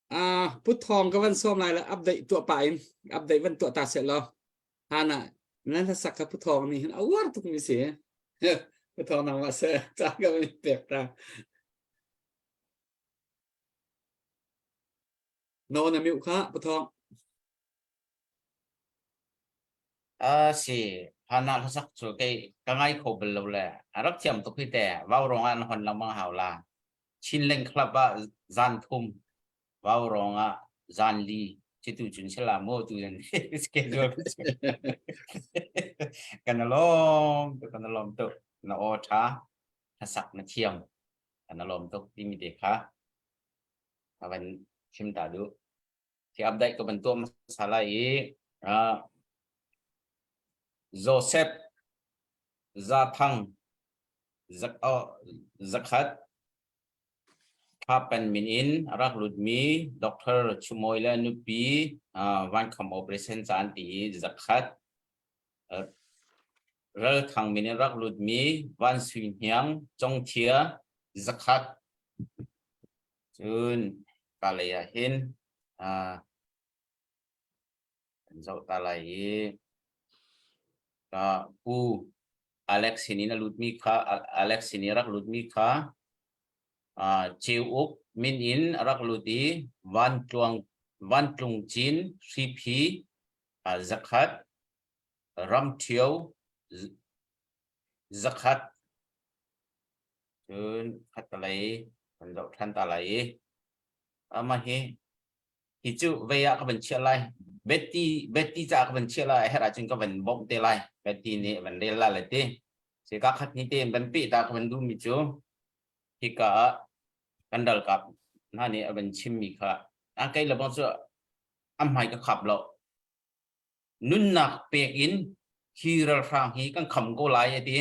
S2: Ah put thong ka van som lai la update tuah pa in update van tuah ta se lo. Hana nan hlasak ka pu thong ni hin a uar tuk mi si. Pu thong nang ma se ca ka van pek ta. No na miu kha pu thong.
S6: A si hana hlasak cu kei ka ngai kho bal lo le a rak thiam tuk hi te vau rong ah an hon lengmang hau la Chinleng Club ah zan thum vau rong ah zan li ci tu cun sila mo tu nan schedule kan lawm tuk kan lawm tuk na aw tha hlasak na thiam kan lawm tuk timi te kha ka van chim ta duh Khi update ka van tuah hmasa lai i uh, Joseph Zathang Zak, oh, Zakhat Thapan min in a rak lutmi Dr. Chumawi le nupi uh, vankham operation caan ti i zakhat uh, Ralthang min in rak lutmi Van Sui Hniang Congthia zakhat Cun ka lei ah hin uh, kan zoh ta lai i ka pu Alex sin in a lutmi kha Alex sin i rak lutmi kha uh, Ceu-uk min in a rak lut i Van Tluang Van Tlung Cin Hriphi uh, zakhat Ram Ṭhio zakhat Cun khattelei kan zoh ṭhan ta lai i amah hi hi cu vei ah ka van chiah lai. Betty Betty caah ka van chiah lai a herh ahcun ka van bawmh te lai. Betty nih van rel la le ti. Sika khat ni tein van peh ta ka van duhmi cu hika ah kan ralkap hna nih a van chimmi kha a kei le bang cu a hmai ka khap lo. Nunnak pek in hi ralhrang hi kan kham ko lai a ti.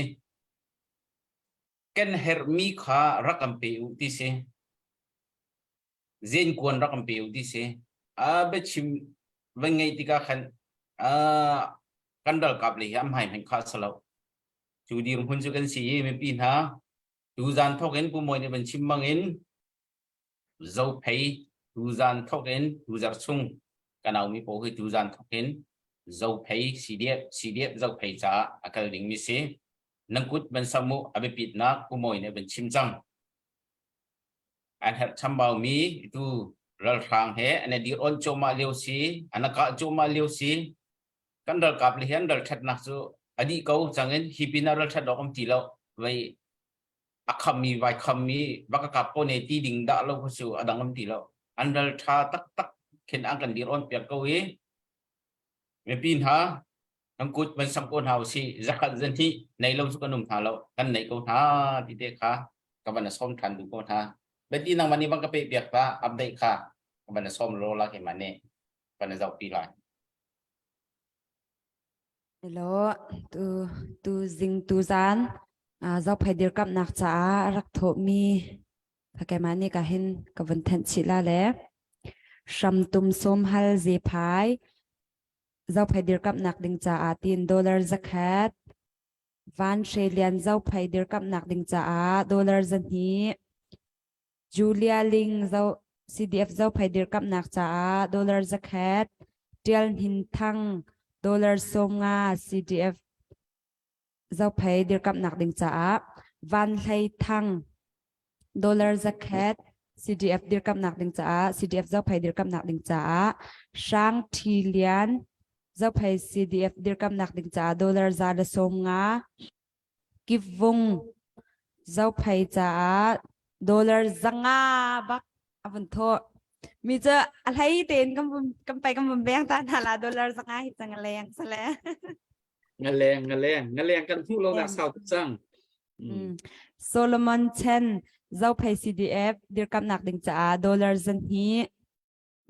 S6: Kan herhmi kha rak kan pe u ti si. Zenkuan rak kan pe u ti si. A biachim van ngeih tikah khan kan ralkap le hi am hai hmanh kha salo. Cu dirhmun cu kan si i mipi hna tuzan thawk in Pu Mawi nih van chim bang in Zophei tuzan thawk in tuzar chung kan aumi pawl hi tuzan thawk in Zophei CDF CDF Zophei caah a kal dingmi si. Nan kut van sam u a biapitnak Pu Mawi nih van chim cang. An herh chambaumi tu ralhrang he an i dir on cuahmah lio si, an kah cuahmah lio si. Kan ralkap le hi an ralṭhatnak cu a dih ko cang in hi pin ah ralṭhat awk um ti lo. Vei a khammi vai khammi va ka kap ko ne ti ding dah lo kha cu a dang um ti lo. An ral ṭha taktak khin an kan dir on piak ko i mipi hna kan kut van sam ko hna usih zakhat zanhnih nei lo cu kan um hna lo kan nei ko hna ti te kha ka van a sawm ṭhan duh ko hna beti nang mani bang ka pe piak ta update kha ka van a sawm lo la ke mane van a zoh pi lai
S7: Hello, tu tu zing tu zan zophei dirkamnak caah rak thawhmi keimah nih ka hin ka vun thenh chih la le hramtum sawmhal zephai zophei dirkamnak ding caah tiin dollar zakhat Van Hre Lian zophei dirkamnak ding caah dollar 200 Julia Ling zo CDF zophei dirkamnak caah dollar zakhat Tial Hnin Thang dollar 50 CDF zophei dirkamnak ding caah Van Hlei Thang dollar zakhat CDF dirkamnak ding caah CDF zophei dirkamnak ding caah Hrang Ṭhi Lian zophei CDF dirkamnak ding caah dollar 150 Kivung zophei caah dollar 500 bak a vun thawh mi cu a hlei tein kan vun kan pai kan vun beng ta hna la dollar 500 hi cang leng sale
S2: Ngaleng ngaleng ngaleng kan hmuh lo nak sau tuk cang.
S7: Mm. Solomon Chen Zophei CDF dirkamnak ding caah dollar 200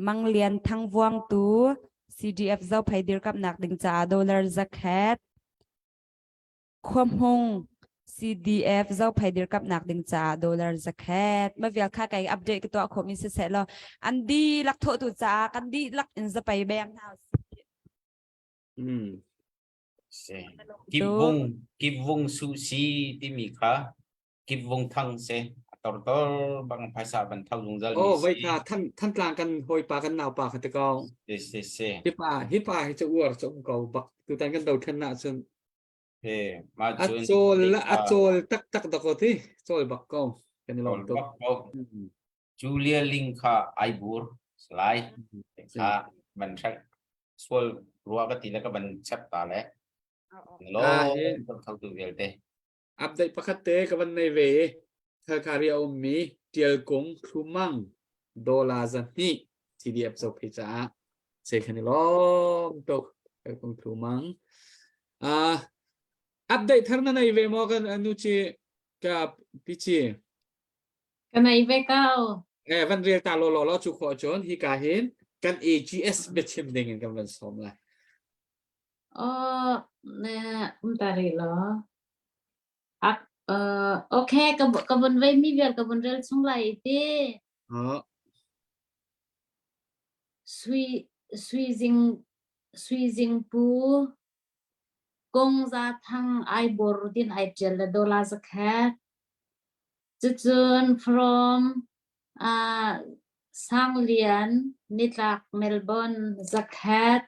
S7: Mang Lian Thang Vuang tu CDF Zophei dirkamnak ding caah dollar 100 Khuahmung CDF Zophei dirkamnak ding caah dollar 100 ma vial kha kai update ka tuah khawh mi si seh law an dihlak thawh tu caah kan dihlak in zapei beng hna usih.
S2: Mm.
S6: Si. Kipvung, Kipvung Su Si timi kha Kipvung Thang si. Tortor bang phaisa ban tho zungzal mi
S2: Oh,
S6: si.
S2: voi kha than thantlang kan hawipa kan naupa kha te ko.
S6: Si si si.
S2: Hi pa hi pa hi cu uar cu um ko bak tutan kan dothlen na cun
S6: He ma
S2: a
S6: cun
S2: cawl a cawl taktak dako ti cawl bak ko kan i lawm
S6: cawl
S2: tuk.
S6: bak ko. Julia Ling kha ai bur salai kha ban hrek sual rua ka ti le ka ban chep ta le. Lo tho tu vialte.
S2: Update pakhat te ka van nei ve i Thalkhari a ummi Tial Kung Thlumang Dola zahnih CDF Zophei caah se khan i lawm tuk Tial Kung Thlumang. Uh, update thar na nei ve maw kan anu chi ka pichi?
S4: Ka nei ve ko.
S2: Eh van rel ta lo lo lo chu kho chon hi ka hin kan AGS biachim ding in kan van som lai.
S4: Oh, ne um ta rih law. Ak uh, okay, ka ka vun vei mi vial ka vun rel chung lai ti.
S2: Oh.
S4: Sui sui zing sui zing pu kong za thang ai bor din ai ṭial le dola zakhat. Cucun from uh, Sanglian nitlak Melbourne zakhat.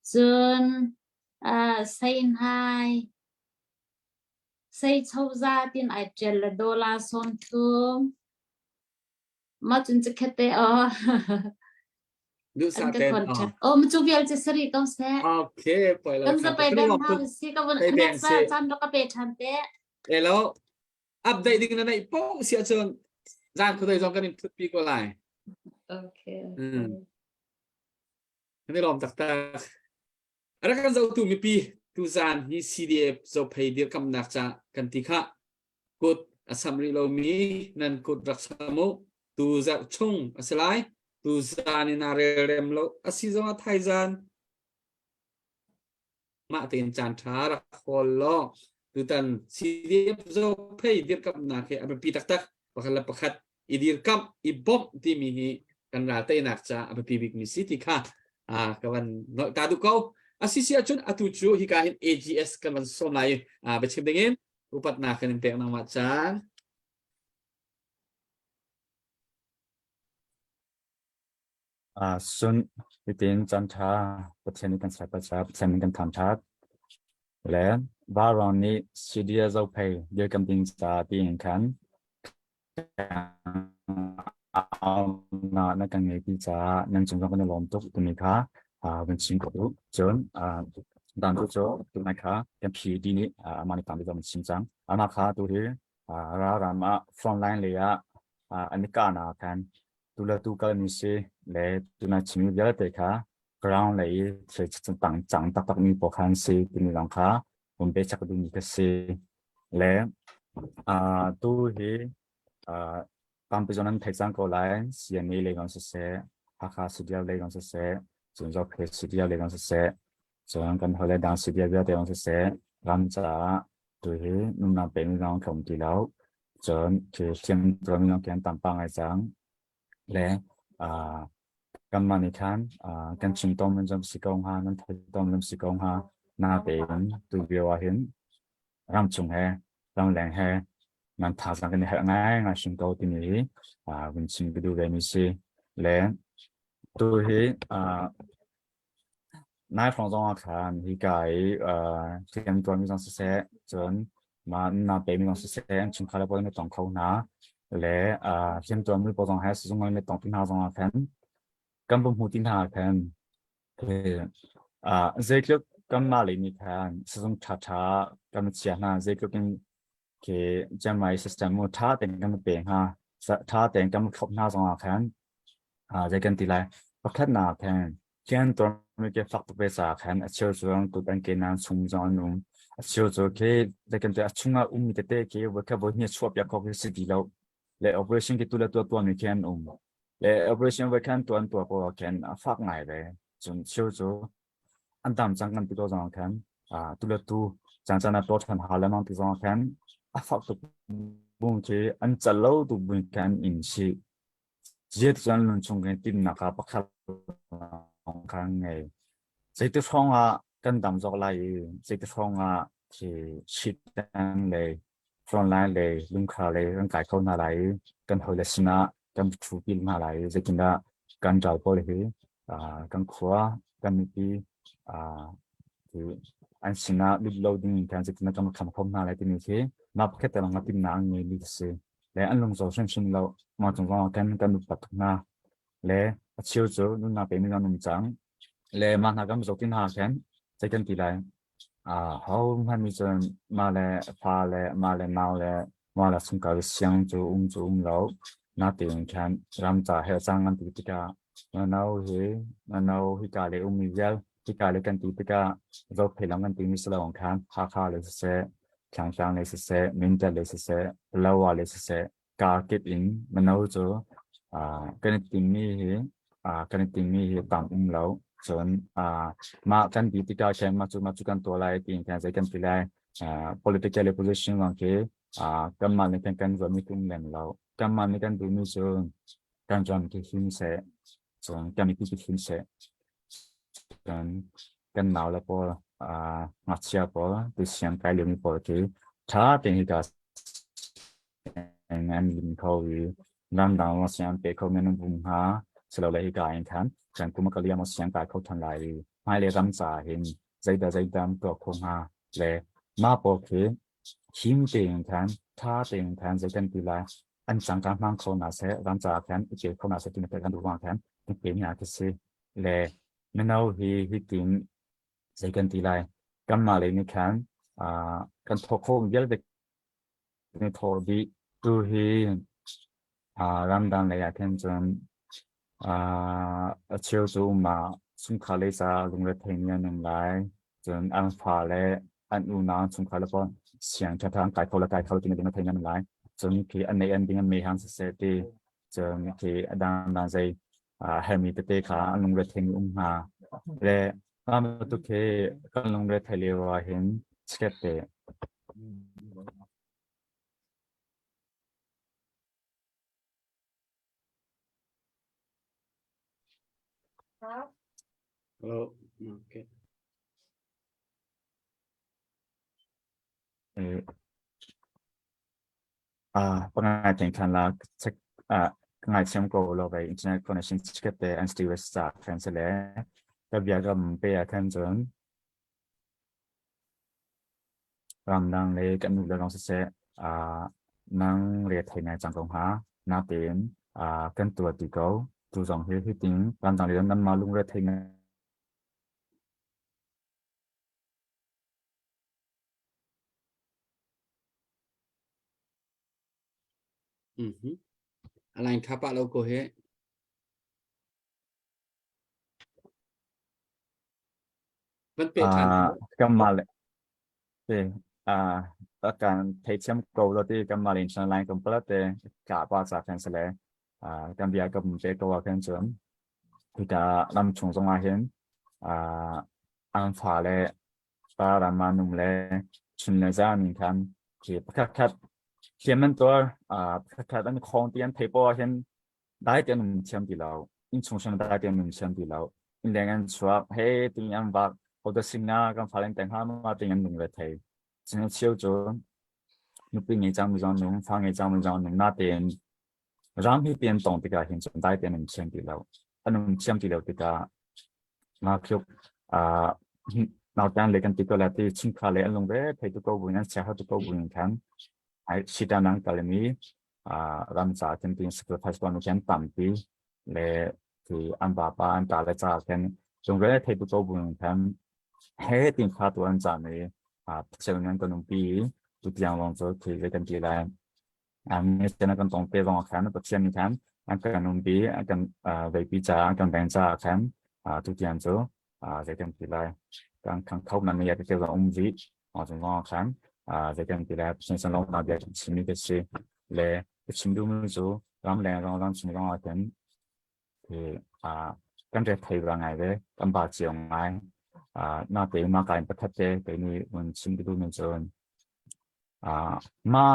S4: Cun uh, Seinhai Seichoza tin ai ṭial le dollar 30. Mah cun cikhat te aw.
S2: Duhsah
S4: An ka
S2: ten.
S4: contact. Oh, ma cu vial cu sari ko seh.
S2: Okay, poi lo.
S4: Kan za pai beng hna si ka vun
S2: Pei beng
S4: next
S2: si.
S4: caan rak ka pe ṭhan te.
S2: Hello. Update ding na neih po si ahcun zan khuadei zong kan in thut pi ko lai.
S4: Okay.
S2: Mm. Kan i lawm taktak. A rak kan zohtu mipi tuzan hi CDF Zophei dirkamnak ca kan ti kha kut a sam rih lomi nan kut rak sam u. Tu zarh chung a si lai. Tu zan in aa relrem lo a si zongah thaizan mah tein caan ṭha rak hawl law tutan CDF Zophei dirkamnak hi a biapi taktak pakhat le pakhat i dirkamh i bawmh timi hi kan ral teinak ca a biapi bikmi si ti kha ka van nolh ta duh ko. A si si ahcun atu cu hika hin AGS kan van sawm lai i biachim dingin upatnak kan in pek nangmah caan.
S8: Sun hitin caan ṭha Pathian nih kan serpa caah Pathian min kan thangṭhat. Le Vaurawng nih Sidia Zophei dirkamh ding caah tiin khan na kan ngei caah nan cung zong kan i lawm tuk timi kha van chim ko u. Cun dan tu cu tunai kha kan PhD nih amah nih tam bik an chim cang. Amah kha tu hi ralram ah frontline lei ah an i kahnak ah khan tu le tu kalmi si le tunai chimmi vialte kha ground lei i thil cang cang taktakmi pawl kha an si timi lawng kha vun pechak duhmi ka si. Le tu hi tampi zong nan theih cang ko lai. CNA lei zong siseh, Hakha CDF lei zong siseh, cun Zophei CDF lei zong siseh, cun kan hawi le dang CDF vialte zong siseh, ram caah tu hi nunnak pemi zong tlawm ti lo. Cun thil hliam tuarmi zong khi an tam pah ngai cang. Le kanmah nih khan kan chim tawnmi zong si ko hnga, nan theih tawnmi zong si ko hnga. Natein tu lio ahhin ramchung he ramleng he nan thazaang kan i herh ngaingai hrim ko timi hi vun chim ka duh vemi si. Le tu hi nai hrawng zong ah khan hika i hliamtuarmi zong siseh cun mah na pemi zong siseh an chungkhar le pawl an i tong kho hna. Le hliamtuarmi pawl zong he sizung an i tong ti hna zong ah khan kan va hmu ti hna ah khan Zeitluk kanmah lei nih khan sizung ṭhaṭha kan chia hna, zeitluk in khi Chiangmai system mu ṭha tein kan pe hnga, ṭha tein kan thlop hna zongah khan zei kan ti lai. Pakhatnak khan kian tuarmi ke fak tuk ve caah khan a cheu cu kut an ke nan chung zong an um. A cheu cu khi zei kan ti a chungah ummi tete khi voi khat voi hnih chuahpiak khawh khi si ti lo. Le operation khi tu le tuah tuahmi khi an um. Le operation voi khan tuan tuah ko ah khin a fak ngai ve. Cun cheu cu an dam cang kan ti ko zong ah khan tu le tu caan caan ah tuah ṭhan hau lengmang ti zong ah khan a fak tuk bung khi an cal lo tuk buin khan an in chih. Ziat cun lung chung kan timnak ah pakhat lawng khan ngei. Zeiti hrawng ah kan dam zawk lai i zeiti hrawng ah khi shit le. frontline lei lungkhar lei kan kai kho hna lai i kan hawile sinah kan ṭhupi hna lai i zeitindah kan ral pawl hi kan khua kan mipi an sinah lut lo ding in khan zeitindah kan kham kho hna lai timi khi mah pakhat te lawng timnak an ngeimi a si. Le an lungzaw hrimhrim lo. Mah cung zong ah khan kan upat tuk hna. Le a cheu cu nunnak pe mi an um cang. Le mah hna kan zoh ti hna khan zei kan ti lai? Ho hmanh nih cun mah le fa le mah le nau le mah le chungkhar siang cu um cu um lo. Natein khan ram ca he cang an ti tikah no hi no hika le ummi vial hika le kan ti tikah Zophei lam kan timi si lo khan Hakha le siseh, Thlangtlang le siseh, Mindat le siseh, Palawa le siseh, kaa kip in mino cu kan i timmi hi kan i timmi hi tam um lo. Cun mah kan ti tikah khin mah cu mah cu kan tuah lai tiin khan zei kan ti lai. Political position lawng khi kanmah nih khan kan ruahmi khi um lem lo. Kanmah nih kan duhmi cu kan ram khi him seh, cun kan mipi khi him seh. Cun kan naule pawl ngakchia pawl tusiang kai liomi pawl khi ṭha tein hika an lim kho i ramdang maw siang pe kho men um hnga silole hika in khan kan kum ka liam siang kai kho than lai i hmailei ram ca hin zeidah zeidah an tuah kho hnga le mah pawl khi him tein khan tha tein khan zei kan ti lai an cangka hmang kho na seh ram ca khan i pe kho na seh ti na kan duh wang khan pe mi a si le mino hi hi tin zei kan ti lai kanmah lei nih khan kan thawk kho vialte Ni thaw dih. Tu hi ramdang lei ah khin cun a cheu cu mah chungkhar lei caah lungrethei mi an um lai. Cun an fale an unau chungkhar le pawl siang ṭhaṭha an kai kho le kai kho timi lungrethei mi an um lai. Cun khi an neih an ding an mei hang siseh ti cun khi a dangdang zei hermi tete kha an lungrethei mi um hna. Le mah bantuk hi kan lungrethei lio ah hin chikkhat te
S2: Hello. Okay.
S8: Pangai teng than la check ngai thiam ko lo ve internet connection chikkhat te an steward sa khan se le ka bia kam pe ah khan cun Ramdang le kan nu le lawng siseh nang re thei ngai cang ko hnga. Natein kan tuah ti ko. Tu zong hi hitin ramdang le nanmah lungre thei ngai
S2: Mhm. Alain tha pah lo ko he. Van pe ṭhan.
S8: Kanmah le kan theithiam ko lo ti kanmah le internal line kan pala te ka pa ca khan sale kan bia ka pe ko ah khan cun hika ram chung zong ah hin an fa le pa ram ah num le chun le zan in khan khi pakhat khat hliam an tuar pakhat khat an khong ti an thei po ah hin dai te an um thiam ti lo innchung hram dai te an um thiam ti lo innleng an chuak he ting an vak hoda singa kan falen teng ha ma ting an nung le thei sin cheu cu nupi ngei cang mi zong nung fa ngei cang mi zong nung na tein ram hi pian tong tikah hin cun dai te an um thiam ti lo an um thiam ti lo tikah nga khyuk a nautan le kan ti ko la ti chungkhar le an lung ve thei tu ko buin an chia tu ko buin khan ai sita nang kalmi ram ca khin tin sacrifice tuah nu khin tampi le ti an vapa an ta le ca khin lungre thei tu co bu khan he tin kha tu an ca mi pasel nan kan umpi tu tiang long cu khi ve kan ti lai an ni kan tong te zong khan pathian ni khan an kan umpi an kan veipi ca an kan veng ca khan tu tiang cu zei kan ti lai kan kan kho nan ya te zong um vi zong khan zei kan ti lai sin san long na bia chim mi si le chim du mi cu ram leng rong ram chung rong ah kan kan re thei ra ngai ve kan ba chiang ngai na te ma kai pakhat te ke ni un chim du mi cun ma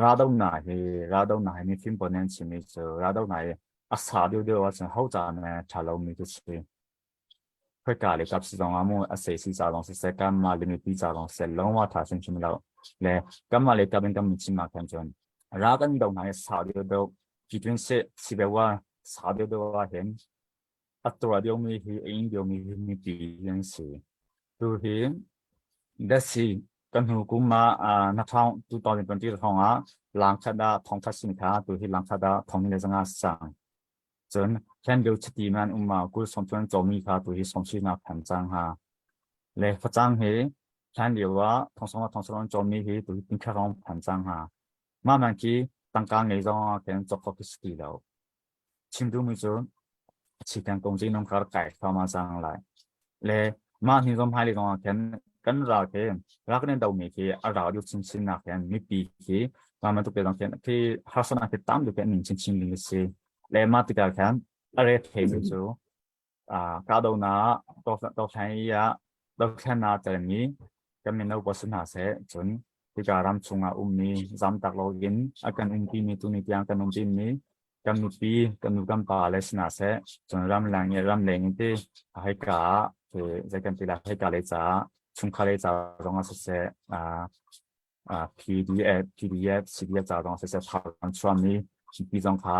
S8: rado na hi rado na hi mi phim ponen chim mi cu rado na hi a sa deuh deuh ah cun ho ca ne tha lo mi cu si. Khoika le kap si zong ah mu a sei si ca zong siseh kanmah le mipi ca zong siseh lungwa tha hrimhrim lo le kanmah le kap in kan chim ah khan cun ra kan do hna hi sau deuh deuh G26 Sibewa sau deuh deuh ah hin a tua deuh mi hi a ing deuh mi hi mipi an si. Tu hi dasi kan hnu kum ah na thong 2020 thong ah langkhat ah thongkhat sin kha tu hi langkhat ah thong le zanga sang. Cun hlan lio chiti man um ma kul som cun comi kha tu hi som sinak phan cang ha. Le facang hi hlan lio ah thongsong ah thongsong an comi hi tu hi tingkha rong phan cang ha. Ma man khi tangka ngei zong ah khen cok kho khi si lo. Chim duhmi cu chikan kong ci nong kar kai thama cang lai. Le mah ni zong hmailei zong ah khin kan ral khi rak kan do mi khi a ral deuh chinchin nak hin mipi khi mah bantuk te zong khin khi harsatnak khi tam deuh khi an ning chinchin ding a si. Le mah tikah khan a re thei mi cu kahdohnak dothlen i ah dothlennak telmi kan mino pawl si hna seh cun hika ram chungah ummi zamtak loin a kan umpi mi tuni tiang kan umpi mi kan nupi kan nu kan pa le si hna seh cun ramleng i ramleng in ti hika ah zei kan ti lai hika lei caah chungkhar lei ca zong ah siseh PDF PDF CDF ca zong siseh tha kan chuahmi mipi zong kha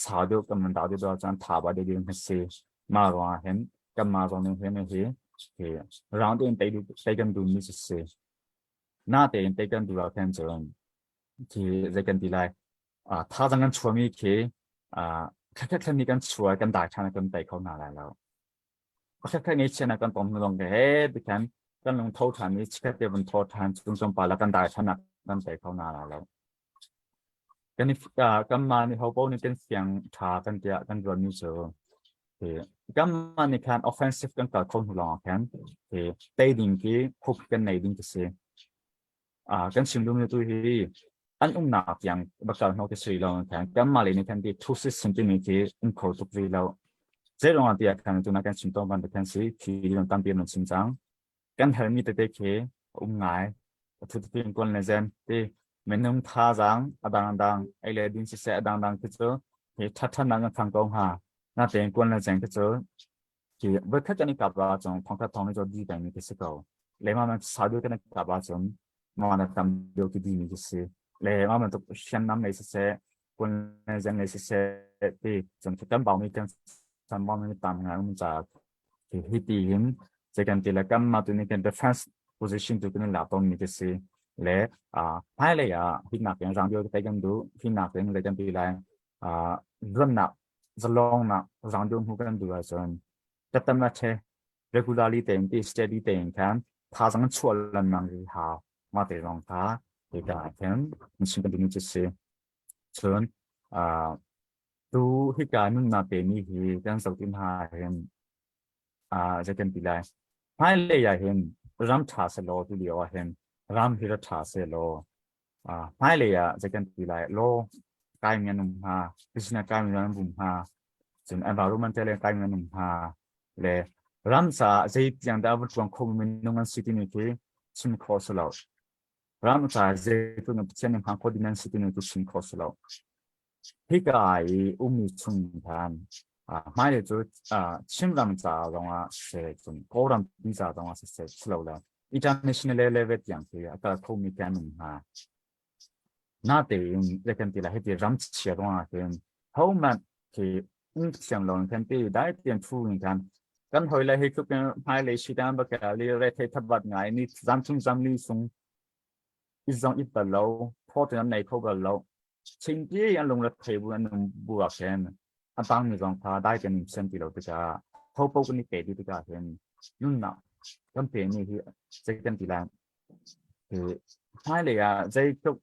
S8: sau deuh kan man dau deuh cun tha ba deuh ding si mah ruangah hin kanmah zong nih hin hi hi round in tei tei kan duh mi si na tein tei kan duh ah khan cun khi zei kan ti lai thazang kan chuahmi khi khat khat mi kan chuah kan dai ṭhan kan tei kho hna lai lo. Khat khat ngeihchiah nak kan tong lawng ke he tikhan kan lung tho ṭhan i chikkhat te vun tho ṭhan chung tlawmpal ah kan dai ṭhan ah kan tei kho hna lai lo. Kan i kanmah nih hopo nih kan siang ṭha kan tiah kan ruahmi cu kanmah nih khan offensive kan kal kho hnu lawng ah khan tei ding khi hope kan nei ding khi si. Kan chim duhmi tu hi an umnak tiang bakal hnok ti sui lo khan kanmah le nih khan ti thu system timi khi um kho tuk rih lo. Zeiruangah tiah khan tuna kan chim tawn bantuk khan si khi tampi an chim cang. Kan hermi tete khi um ngai. Thu tin kuan le zen ti minung thazaang a dangdang ei le din siseh a dangdang khi cu hi ṭhatṭhatnak kan thang ko hnga. Natein kuan le zeng khi cu khi voikhat kan i kap ahcun thongkhat thong ni cu di pengmi khi si ko. Le mah man sau deuh kan i kap ahcun mah na tam deuh ti dimi khi si. Le mah bantuk hriamnam lei siseh, kuan le zeng lei siseh ti cun kan baumi kan san baumi tam ngai um caah hi ti hin zei kan ti le kan mah tu nih kan defense position tu kan lak tawn mi khi si. Le hmailei ah hinak in rang deuh te kan duh, hinak in zei kan ti lai luannak zalongnak rang deuh hmu kan duh ahcun tatam a the regularly tein ti steady tein khan thazang chuah lengmang ri hau ma te zong kha te ka khan chim kan duhmi cu si cun tu hika nunnak pe mi hi kan zoh ti hna hin zei kan ti lai hmailei ah hin ram ṭha selaw tu lio ah hin ram hi ra ṭha selaw Hmailei ah zei kan ti lai law kaimi an um hnga, business kaimi an um hnga, cun environmental kaimi an um hnga le ram caah zei tiang dah a va ṭuan kho minung an si timi khi chim khawh si lo. Ram caah zeitluk in Pathian nih hmang kho ding an si timi khi chim khawh si lo. Hika i ummi chung khan hmailei cu Chinram ca zongah siseh, cun Kawlram pi ca zongah siseh si lo le international level tiang khi a kal khomi khi an um hna. Natein zei kan ti lai hiti ram chia ruangah hin hohmanh khi um thiam lo in kan ti dai tian thu in kan kan hoi le hi tluk in hmailei sidan bakali re thei thabat ngai ni zam chung zam li sung i zong i bal lo phaw an nei kho bal lo Chingpi an lungre thei bu an um bu ah khin a tangmi zong kha dai kan in sian ti lo tikah hopo kan i pe ti tikah hin nunnak kan pe mi hi zei kan ti lai hmailei ah zeitluk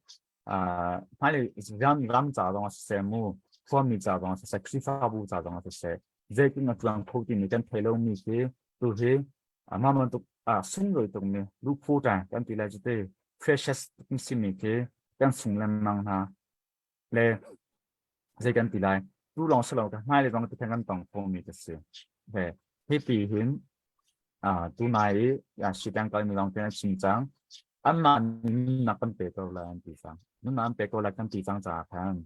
S8: hmailei ram ram ca zong ah siseh mu khuami ca zong ah siseh Khrihfabu ca zong ah siseh zeitin a tuang kho timi kan thei lomi khi tu hi mah bantuk sunglawi tukmi luphu ṭang kan ti lai cu ti precious simi khi kan sung lengmang hna le zei kan ti lai tu lawng si lo ka hmailei zong ti kan tong khomi ka si he hi ti hin tu nai i sitang kalmi lawng te chim cang anmah nunnak kan pe ko lai an ti cang nunnak an pe ko lai kan ti cang caah khan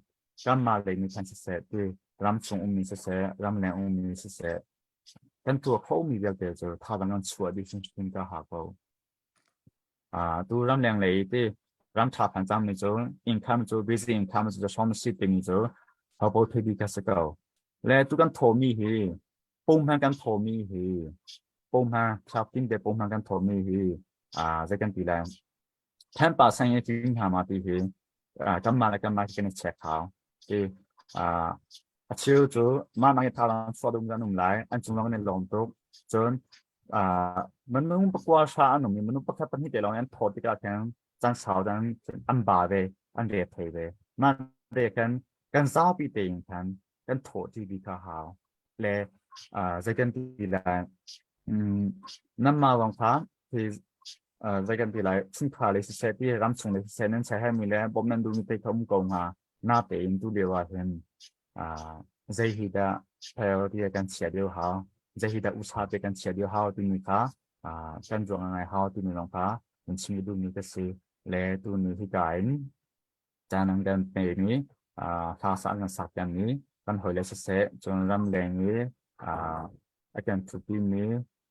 S8: kanmah lei nih khan siseh ti ram chung ummi siseh ram leng ummi siseh. Kan tuah khomi vialte cu thazaang kan chuah dih hrimhrim ka ha ko. Tu ramleng lei ti ram ṭha phan cangmi cu income cu busy income cu hrawm si timi cu hopo thei bi ka si ko. Le tu kan thawmi hi pumhman kan thawmi hi pumhman thlak tin te pumhman kan thawmi hi zei kan ti lai 10% in tling hna ma ti hi kanmah le kanmah kan i check hau. Ti a cheu cu mah nak i thalang chuah dum kan um lai an cung lawng in lawm tuk. Cun minung pakua hra an um i minung pakhat pahnih te lawng an thawt tikah khan caan sau dan an ba ve an re thei ve. Mah te khan kan zapi tein khan kan thawh ti bi kha hau. Le zei kan ti lai nanmah zong kha hi zei kan ti lai chungkhar le siseh ti ramchung le siseh nan chai mi le bawmh nan duhmi te kha um ko hnga na tein tu lio ah hin zei hi dah priority kan chia deuh hau zei hi dah usa te kan chia deuh hau timi kha kan ruang ngai hau timi lawng kha kan chim duhmi ka si le tu ni hi ka in caan an kan pemi hla sa an kan sak piakmi kan hawile siseh cun ramleng i a kan thupi-mi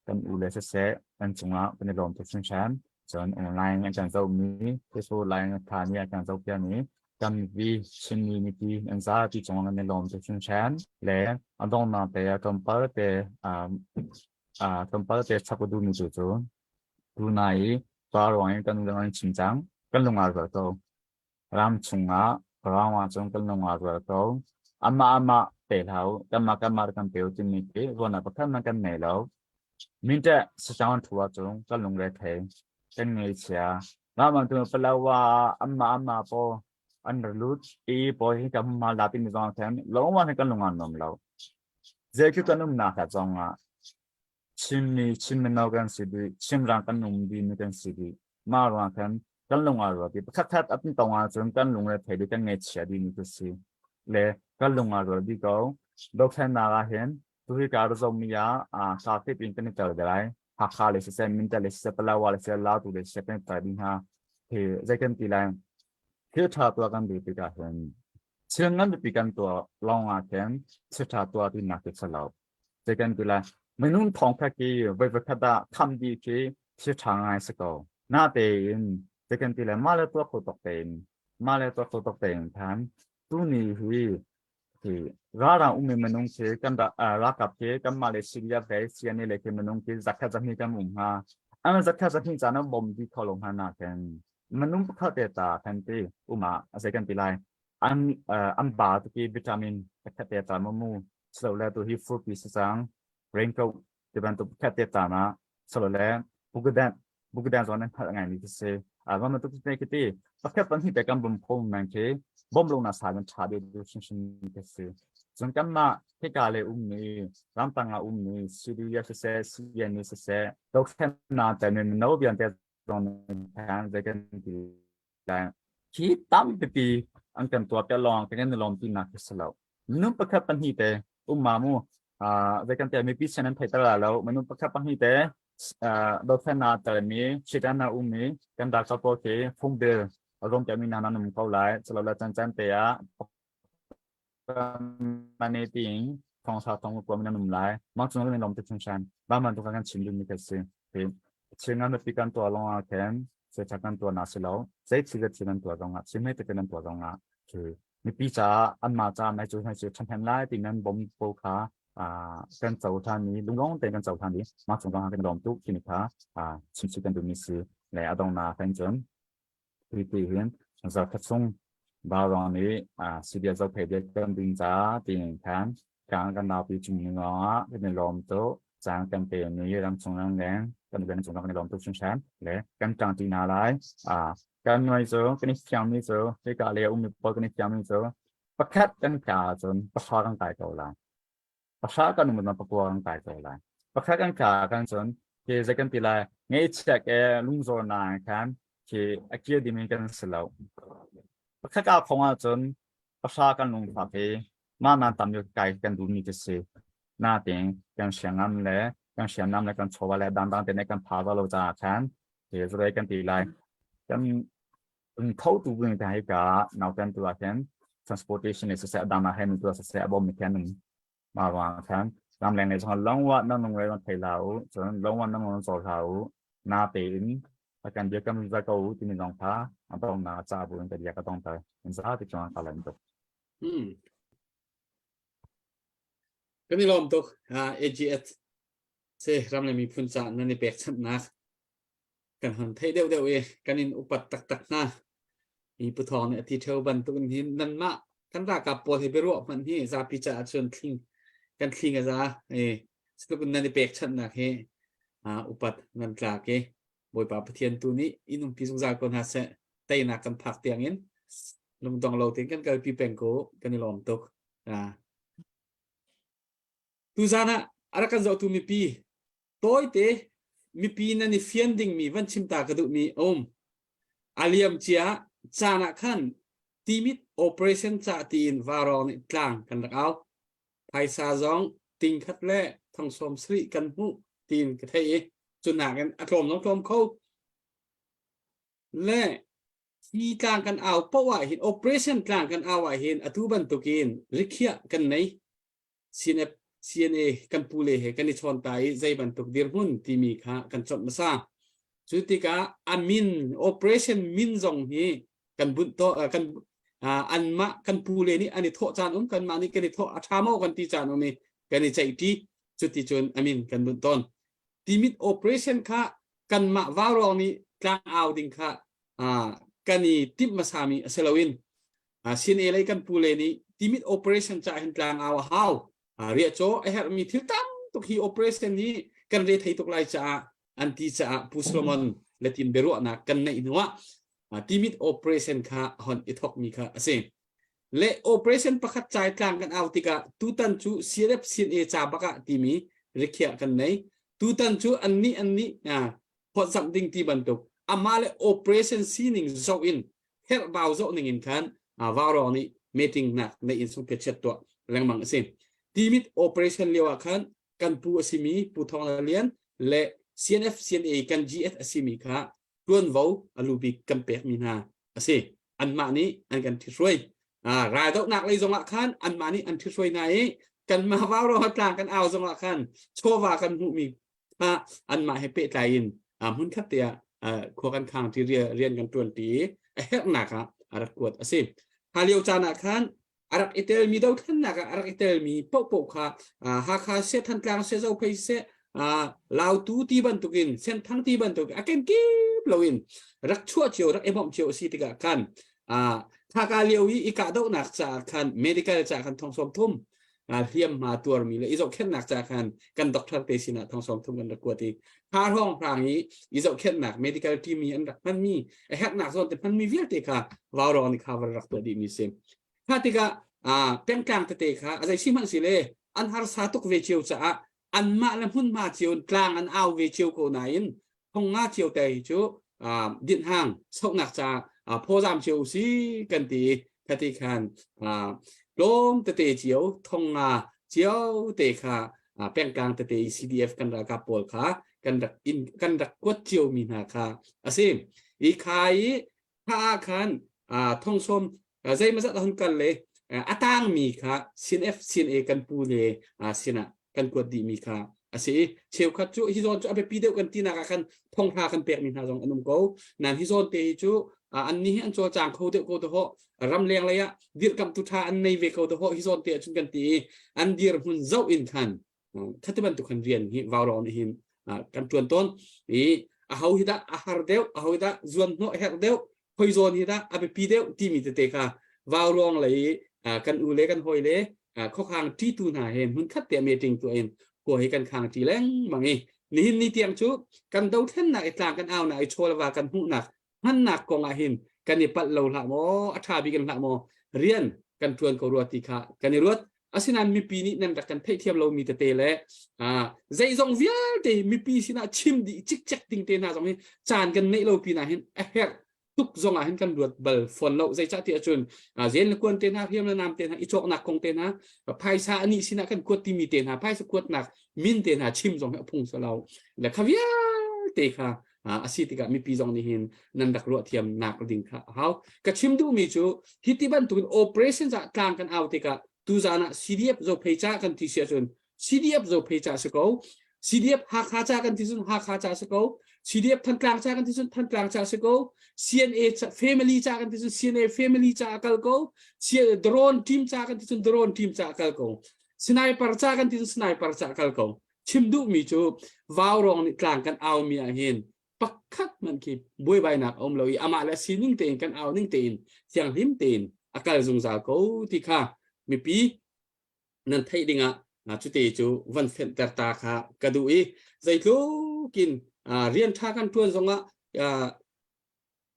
S8: kan u le siseh kan cungah kan i lawm tuk hringhran. Cun online an kan zohmi Facebook line a thami a kan zohpiakmi kan mipi Chinmi mipi an zapi cungah kan i lawm tuk hringhran. Le a donghnak te ah tlawmpal te tlawmpal te chap ka duhmi tu cu tunai i pa ruang in kan lung an chim cang kan lung aa rual ko. Ram chungah ram ahcun kan lung aa rual ko. Amah amah pe hlah u, kanmah kanmah kan pe u timi khi ruahnak pakhat hmanh kan ngei lo. Minṭeh saṭang thu ahcun kan lungre thei, kan ngeichia. Mah bantuk Palawa amah amah paw an ra lut i pawl hi kan hma la timi zong khan lawngwan hi kan lung aa nuam lo. Zei khi kan umnak ah zong ah Chinmi, Chin mino kan si dih, Chinram kan um dihmi kan si dih. Mah ruang khan kan lung aa rual dih. Pakhat khat a tong ahcun kan lungre thei dih, kan ngaihchia dihmi cu si. Le kan lung aa rual dih ko. Dothlennak ah hin tuhi ka zomi ah kap in kan i tel ve lai. Hakha le siseh, Mindat le siseh, Palawa le siseh, Lautu le siseh kan i tel dih hna. Hi zei kan ti lai? Thil ṭha tuah kan duh tikah hin thil ngan pipi kan tuah lawng ah khin thil ṭha tuah tinak ti si lo. Zei kan ti lai? Minung thawng kha khi voi voikhat ah kham dih khi thil ṭha ngai si ko. Natein zei kan ti lai? Mah le tuah kho tawk tein mah le tuah kho tawk tein khan tuni hi hi ralrang ummi minung khi kan ralkap khi kanmah le Syria le CNA le khi minung khi zakhat zahnih kan um hnga. An zakhat zahnih caan ah bom dih kho lo hna na khin minung pakhat te ta kan ti uma zei kan ti lai an an ba tu ki vitamin pakhat te ta mu mu silo le tu hi furpi si cang raincoat ti bantuk pakhat te ta na silo le bukadan bukadan zong nan hngalh ngai mi khi si a va ma tu te ki ti pakhat pan hi te kan bum phom man khi bom lo na sa kan tha de du shin shin ke si cun kan ma hika le um mi ramtang ah um mi Syria siseh CNA siseh dothlen na te min no bian te zong khan zei kan ti lai khi tampipi an kan tuah piak lawng kan kan lawm ti nak khi si lo minung pakhat pahnih te umma mu zei kan ti mipi sen an thei tel lo minung pakhat pahnih te dothlennak telmi chitan na ummi kan ralkap pawl khi phungbil rom piakmi hna nan um ko lai calo le chan chan te ah mane ting thong sa thong kuam nan um lai mang chung nan lom te chung shan ba man tu kan chim ding mi ka si chin ngan pi kan tua long a khen se tha kan tua na si lo sei thil thil nan tua zong ah chim he te nan tua zong ah khi mipi ca an ma ca mai chu mai chu than hem lai ti nan bom po kha kan co than ni lunglong te kan co than ni ma chung zong kan lom tu khi kha chim chi kan du mi si le adong na kan chun Hi ti hin zarkhat chung Vaurawng nih CDF Zophei bia kan ding ca tiin khan kan kan naupi cung ning lawngah kan i lawm tuk. Caan kan pe ni ramchung ramleng kan veng cung kan i lawm tuk hringhran le kan ṭangṭi hna lai. Kan nuai cu kan i fiangmi cu hika le a ummi pawl kan i fiangmi cu pakhat kan ka ahcun pahra kan kai ko lai. Pahra kan um pakua kan kai ko lai. Pakhat kan ka kan cun khi zei kan ti lai ngeihchiak e lungzor na khan khi a kir dimi kan si lo. Pakhat ka khong ahcun pahra kan lungfak i mah nan tam yo kai kan duhmi ka si. Natin kan hriamnam le kan hriamnam le kan chawva le dangdang te ne kan pha lo caah khan khi zei kan ti lai. Kan tho tu bing ta hi ka nautan tu ah khin transportation le siseh dang ah hen tu siseh a bom mi khen ma wang khan. Ramleng lei zong longwa nan nung rei thei hlah u, cun longwa nan nung cawl hlah u, na tein a kan biakam za ko u timi zong kha a dongnak ca bu in ka bia ka dongter. In za ti cungah ka lawm tuk.
S2: Hmm. Kan i lawm tuk. AGS se ram le miphun ca nan i pekchanhnak kan hon theih deuhdeuh i kan in upat taktak hna. Mi puthawng nih a ti theo bantuk in hin nanmah kan ralkap pawl he biaruah hmanh hi zapi caah cun thling kan thling a za e tluk in nan i pekchanhnak hi upat nan tlak i Bawipa Pathian tu nih in umpi zungzal ko hna seh teinak kan phak tiang in lungdong lo tein kan kalpi peng ko kan i lawm tuk. Tuzan ah a rak kan zohtu mipi tawite mipi nan i fian dingmi van chim ta ka duhmi a um. A liam cia caan ah khan timit operation ca tiin varawng nih tlang kan rak au. Phaisa zong tingkhat le thongsawm sarih kan hmuh tiin ka theih i cu nakin a tlawm zong tlawm kho. Le hi tlang kan au poah ah hin operation tlang kan au ah hin atu bantukin rikhiah kan nei. CNF, CNA kan pule he kan i chawn ta i zei bantuk dirhmun timi kha kan chawnh hmasa. Cu tikah a min operation min zong hi kan bunh to kan anmah kan pule nih an i thawh caan um kanmah nih kan i thawh a ṭha maw kan ti caan um i kan i ceihṭi cuti cun a min kan bunh tawn. Timit operation kha kanmah vaurawng nih tlang au ding kha kan i timh hmasami a si loin CNA lei kan pule nih timit operation ca hin tlang au a hau riahcaw a herhmi thil tam tuk hi operation hi kan re thei tuk lai caah an ti caah Pu Solomon Latin biaruahnak kan neih hnuah timit operation kha hon i thokmi kha a si le operation pakhat cai tlang kan au tikah tutan cu CNF CNA ca bakah timi rikhiah kan nei tutan cu annih annih phawtzamh ding ti bantuk amah le operation sining zoh in herhbau zoh ning in khan vaurawng nih meeting nak neih in sungphiat chiat tuah lengmang a si. Timit operation lio ah khan kan pu a simi Pu Thawng La Lian le CNF CNA kan GS a simi kha tuanvo a lu bik kan pekmi hna a si. Anmah nih an kan ṭhithruai. Raldohnak lei zongah khan anmah nih an ṭhithruai hna i kanmah vaurawng tlang kan au zongah khan chawva kan hmuhmi kha anmah he pehtlai in hmunkhat te ah khua kan khang ti rian kan ṭuan ti i a herhnak ah a rak kuat a si. Kha lio caan ah khan a rak i telmi dothlennak ah a rak i telmi paohpaoh kha Hakha seh Thantlang seh Zophei seh Lautu ti bantukin Senthang ti bantuk a kenkip loin rak chuah cio rak i bawmh cio a si tikah khan Thaka lio i i kahdohnak caah khan medical caah khan thong sawm thum hliamhma tuarmi le i zohkhenhnak ca khan kan doctor te sinah thong sawm thum kan rak kuat i kha hrawng hrang i i zohkhenhnak medical team i an rak hmanmi a herhnak zawn te hmanmi vialte kha vaurawng nih kha var rak tuah dihmi si kha tikah pengtlang tete kha a zei si hmanh si le an harsa tuk ve cio caah anmah le hmunhma cio in tlang an au ve cio ko nain thong nga cio te hi cu dinhhang sohnak ca phawzam cio si kan ti khati khan tlawm tete cio thong nga cio te kha pengtlang tete CDF kan ralkap pawl kha kan rak in kan rak kuat cio mi hna kha a si i kha i kha ah khan thong sawm zeimazat a hun kal le a tangmi kha CNF CNA kan pu le sinah kan kuat dihmi kha a si i cheukhat cu hi zawn cu a biapi deuh kan tinak ah khan thonghra kan pekmi hna zong an um ko nan hi zawn te hi cu annih hi an cawlcang kho deuh ko dahawh ramleng lei ah dirhkamhtu ṭha an nei ve ko dahawh hi zawn te ahcun kan ti i an dirhmun zoh in khan khati bantuk khan rian hi vaurawng nih hin kan ṭuan tawn i a ho hi dah a har deuh a ho hi dah zuan hnawh herh deuh khoi zawn hi dah a biapi deuh timi tete kha vaurawng lei kan u le kan hawi le khuakhang ṭitu hna he hmunkhat te meeting tuah in khua hi kan khang ṭi lengmang i nihin ni tiang cu kan dothlennak i tlang kan aunak i chawlva kan hmuhnak hmannak kong ah hin kan i palh lo hlah maw a ṭha bik in hlah maw rian kan ṭuan ko rua ti kha kan i ruat asinain mipi nih nan rak kan theihthiam lomi tete le zeizong vialte mipi sinah chim dih cikcek ding te hna zong hi caan kan neih lo pinah hin a herh tuk zong ah hin kan ruat bal fawn lo zeicah ti ahcun zen le kuan te hna hriam le nam te hna i cawknak kong te hna phaisa anih sinah kan kuat timi te hna phaisa kuatnak min te hna chim zong hi a phung lo le kha vialte kha a si tikah mipi zong nih hin nan rak ruah thiam nak ding kha a hau ka chim duhmi cu hi ti bantukin operations ah tlang kan au tikah tuzan ah CDF zophei ca kan ti si ahcun. CDF Zophei ca si ko. CDF Hakha ca kan ti cun Hakha ca si ko. CDF Thantlang ca kan ti cun Thantlang ca si ko. CNA ca, family ca kan ti cun CNA family ca a kal ko. Drone team ca kan ti cun drone team ca a kal ko. Sniper ca kan ti cun sniper ca a kal ko. Chim duhmi cu vaurong nih tlang kan au mi ah hin pakhat hmanh khi buaibainak a um lo i amah le sining tein kan au ning tein thianghlim tein a kal zungzal ko ti kha mipi nan theih dingah cute cu van fenhter ta kha ka duh i zeitlukin rian ṭha kan ṭuan zongah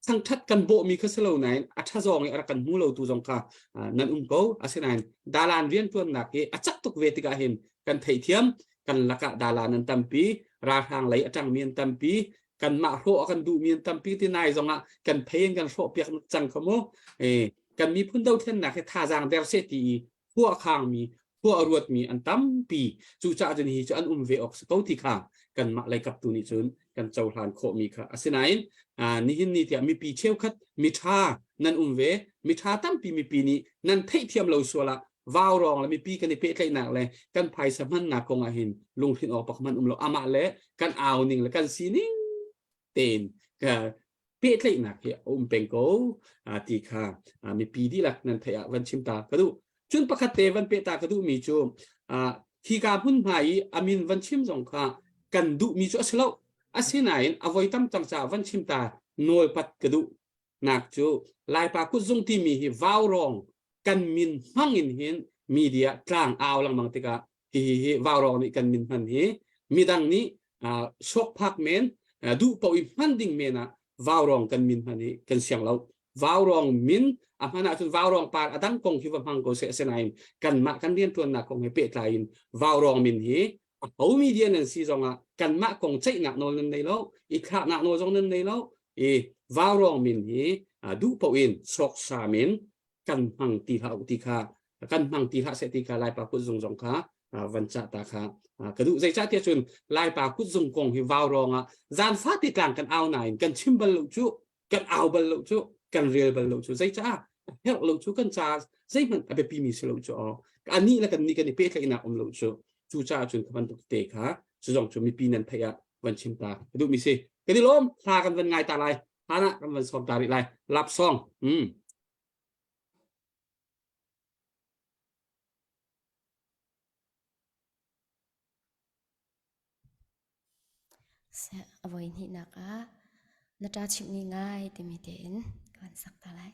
S2: thangṭhat kan bawhmi kha si lo nain a ṭha zawng i a rak kan hmu lotu zong kha nan um ko. Asinain dalan rianṭuannak hi a cak tuk ve tikah hin kan theihthiam kan lakah dalan an tampi, ralhrang lei a ṭangmi an tampi, kanmah hrawh a kan duhmi an tampi ti nai zongah kan phei in kan hrawhpiak cang kha mu. Kan miphun dothlennak hi thazaang der seh ti i khua a khangmi khua a ruatmi an tampi. Cucaah cun hi cu an um ve awk si ko ti kha kanmah lei kaptu nih cun kan cohlan khawhmi kha asinain nihin ni tiah mipi cheukhat miṭha nan um ve. Miṭha tampi mipi nih nan theihthiam lo sual ah vaurawng le mipi kan i pehtlaihnak le kan phaisa hmannak kong ah hin lunghrinh awk pak hmanh um lo. Amah le kan au ning le kan sining tein pehtlaihnak hi a um peng ko ti kha mipi dihlak nan theih ah van chim ta ka duh. Cun pakhat te van peh ta ka duhmi cu hika hmunhma i a min van chim zong kha kan duhmi cu a si lo. Asinain a voi tam cang caah van chim ta nawlpat ka duh nak cu Laipa kutzung timi hi vaurawng kan min hmang in hin media tlang au lengmang tikah hihi hi vaurawng nih kan min hman hi midang nih suakphak men duh paoh i hman ding men ah vaurawng kan min hman hi kan siang lo. Vaurawng min a hman ahcun vaurawng par a dang kong hi va hmang ko seh. Asinain kanmah kan rianṭuannak kong he pehtlai in vaurawng min hi a ho media nan si zongah kanmah kong ceihnak nawl nan nei lo i thlahnak nawl zong nan nei lo i vaurawng min hi duh paoh in sawksam in kan hmang ti hlah u ti kha kan hmang ti hlah seh ti kha Laipa kutzung zong kha van cah ta kha ka duh. Zeicahtiah cun Laipa kutzung kong hi vaurawng ah zan fate tlang kan au nain kan chim bal lo cu, kan au bal lo cu, kan rel bal lo cu. Zeicah herh lo cu, kan ca zeihmanh a biapi mi si lo cu aw anih le kan nih kan i pehtlaihnak um lo cu. Cucaah cun kha bantuk te kha cu zong cu mipi nan theih ah van chim ta ka duh mi si. Kan i lawm. Hla kan van ngai ta lai, hlan ah kan van sawm ta rih lai lap song mm.
S5: A voi hnihnak ah na ṭa chimhmi ngai timi tein ka van sak ta lai.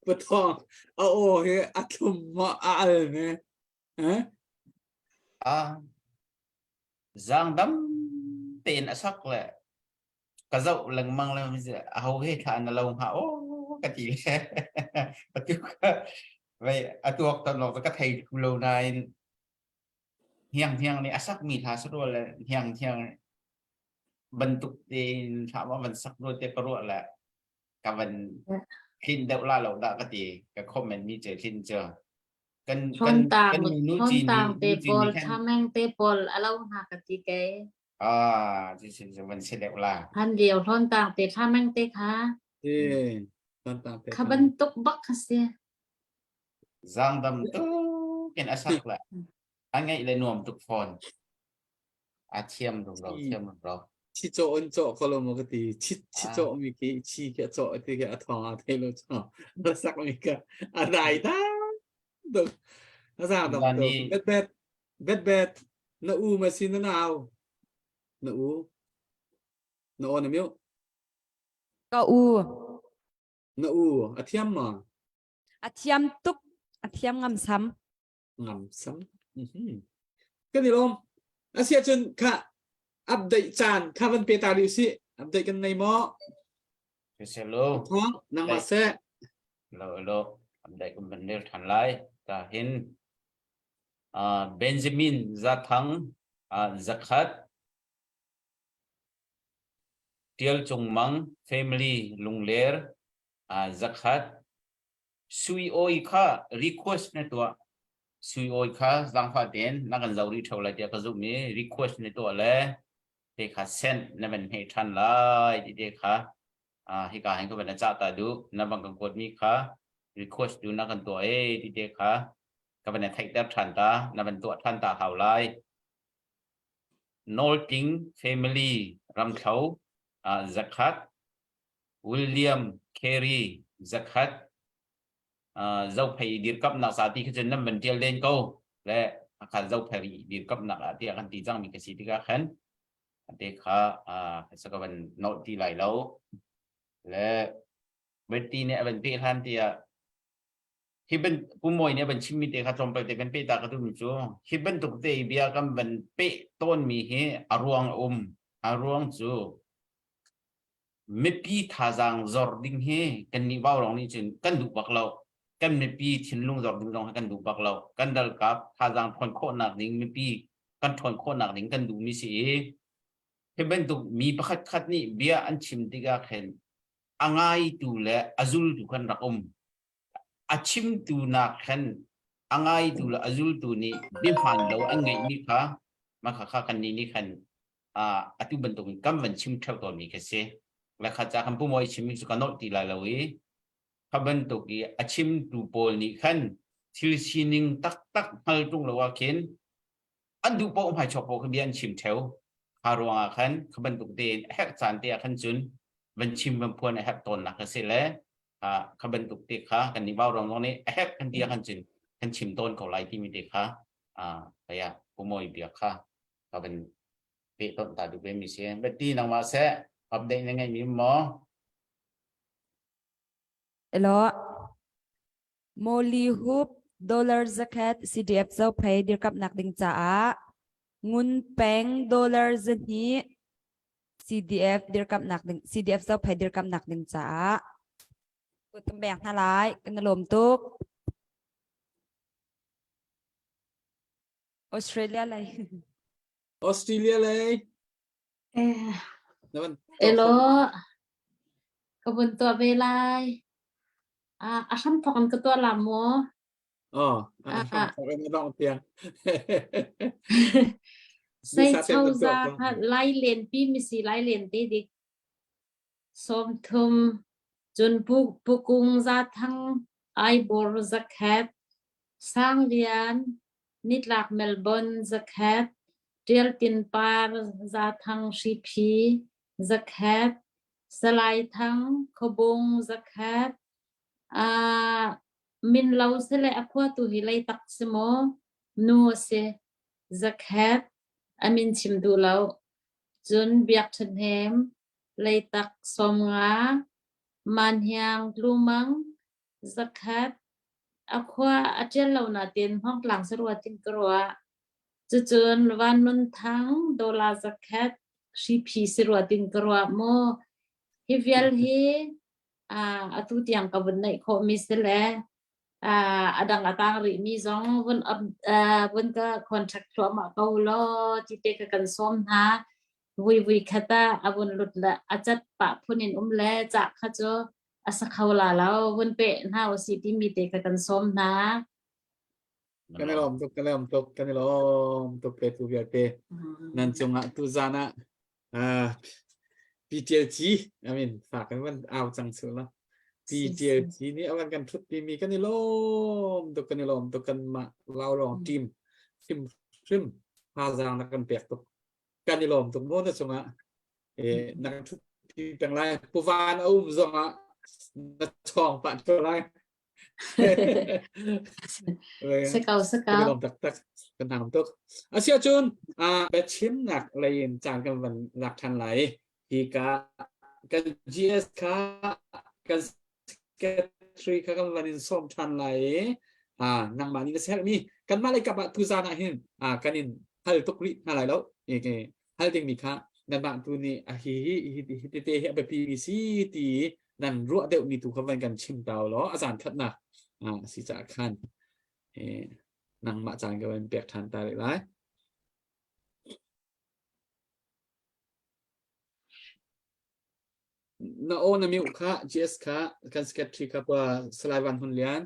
S2: Pathawng a aw hi a thlum ma a al ne. Eh?
S6: Ah zaangdam tein a sak le ka zoh lengmang le aho he thla na lo hnga aw ka ti le atu ka vei atuak ton lo ka thei thu lo nain hniang hniang nih a sak mi hla sa rual le hniang hniang bantuk tein hla ma van sak rual te ka ruah le ka van thlin deuh la lo dah ka ti ka comment mi che thlin cu kan kan kan nu
S4: ci ni te pawl thameng te pawl alo hna ka ti ke
S6: ah ci sin van se deuh la
S4: han liao hlon tang te thameng te kha
S2: eh hlon tang te
S4: kha bantuk bak kha si
S6: zangdam tu kin asak la angai le nuam tuk phone A thiam rumro, thiam rumro.
S2: Chi cawh on cawh ko lo maw ka ti. Chi chi cawh mi khi chi khi a cawh ti khi a thawng a thei lo chaw. A sak mi kha a dai da tuk. A za dam tuk. Bet bet bet bet na u ma si na nau. Na u. Na aw na miu.
S7: Ka u.
S2: Na u a thiam ma?
S7: A thiam tuk. A thiam ngam sam.
S2: Ngam sam. Kan i lawm. Asi ahcun kha update caan kha van pe ta rih usih. Update kan nei maw?
S6: Selo.
S2: Thawng nangmah seh.
S6: Lo lo update kan van rel than lai. Ta hin uh, Benjamin Zathang uh, Zakhat Tial Cung Mang family Lungler uh, Zakhat Sui Awi kha request na tuah. Sui Awi kha zaangfah tein na kan zoh rih ṭheo lai tiah ka zumh i request na tuah le te kha send na van hmeh ṭhan lai ti te kha uh, hika hin ka van cah ta duh. Na bang kan kuatmi kha request tu na kan tuah e ti te kha ka van theihter ṭhan ta na van tuah ṭhan ta hau lai. Nawltling family Ramthlo uh, zakhat William Carey zakhat Zophei dirkamnak sa ti khi cun nan van ṭial len ko le akha Zophei dirkamnak ah tiah kan ti cangmi ka si tikah khan te kha sa ka van nolh ti lai lo le Betty nih a van peh hlan tiah hi ban Pu Mawi nih a van chimmi te kha tlawmpal te kan peh ta ka duhmi cu hi bantuk te bia kan van peh tawnmi hi a ruang a um a ruang cu Mipi thazaang zor ding hi kannih Vaurawng nih cun kan duh bak lo. Kan mipi thinlung zor ding zong hi kan duh bak lo. Kan ralkap thazaang ṭhawn khawhnak ding mipi kan ṭhawn khawhnak ding kan duhmi si i hi bantuk mi pakhat khat nih bia an chim tikah khin a ngaitu le a zultu khan rak um. A chimtu nak khan a ngaitu le a zultu nih biahmaan lo an ngeihmi kha mah kha kha kannih nih khan atu bantuk in kan van chim theo tawnmi khi si. Le kha ca kan pumawi chimmi cu ka nolh ti lai lo i kha bantuk i a chimtu pawl nih khan thil sining taktak hngal ṭung lo ah khin an duh paoh hmaichuak paoh kha bia an chim theo. Kha ruangah khan kha bantuk tein a herh caan te ah khan cun van chim van phuan a herh tawnnak a si le kha bantuk te kha kan nih vaurawng zong nih a herh kan ti ah khan cun kan chim tawn ko lai timi te kha kaya pumawi bia kha ka van pehtonh ta duh ve mi si. Bati nangmah seh update na ngeimi maw?
S7: Elo Molly Hoop dollar zakhat CDF Zophei dirkamnak ding caah Ngun Peng dollar zahnih CDF dirkamnak ding CDF Zophei dirkamnak ding caah kut kan bek hna lai kan i lawm tuk. Australia lei.
S2: Australia lei.
S4: Eh.
S2: Na van
S4: Elo. Ka vun tuah ve lai. Ah, a hram thawk in ka tuah la maw?
S2: Oh, a hram thawk in a dong tiang.
S4: Sei choza kha lai len pi mi si lai len te dik. 30 cun Pu Pukung Zathang Aibawr Zakhat Sanglian Nitlak Melbourne Zakhat Ṭial Tin Par Zathang Hriphi Zakhat Salai Thang Khuabung Zakhat uh, min lo sile a khua tu hi Leitak si maw nu a si Zakhat a min chim duh lo cun Biak Ṭhahnem Leitak 50 Manhiang Tlumang. Zakhat a khua a ṭial lo nain Hmawngtlang sarua tin ka ruah. Cucun Van Nun Thang dollar zakhat hriphi sarua tin ka ruah mu. Hi vial hi atu tiang ka vun neih khawhmi si le a dang a tang rihmi zong vun vun ka contract thluahmah ko law ti te ka kan sawm hna. Vui vui khat ah a vun lut le a cat pah phun in um le cah kha cu a sa kho la lo vun pe hna usih timi te kha kan sawm hna.
S2: Kan i lawm tuk, kan i lawm tuk, kan i lawm tuk petu vialte. Nan cungah tu zan ah PTLG, I mean, fa kan van au cang su la. PTLG nih avan kan thut mi kan i lawm tuk, kan i lawm tuk, kan mah Vaurawng team hrim hrim thazaang na kan pek tuk. Kan i lawm tuk mu na cungah. E, na kan thut peng lai. Puvan a um zongah na chawng pah ṭho lai.
S4: Sakau sakau.
S2: Kan taktak kan hang tuk. Asia cun biachimnak lei in caan kan van lak ṭhan lai. Hi ka kan GS kha kan secretary kha kan van in sawm ṭhan lai i nangmah nih na sermi kanmah lei kap ah tuzaan ah hin kan in hal tuk rih hna lai lo. Hal dingmi kha nanmah tu nih a hi hi hi tete hi a biapi mi si ti nan ruah deuhmi tu kha van kan chim ta law a zan khatnak si caah khan nangmah caan ka van pek ṭhan ta rih lai. Na aw na mute kha GS kha kan secretary kha pa Salai Van Hun Lian.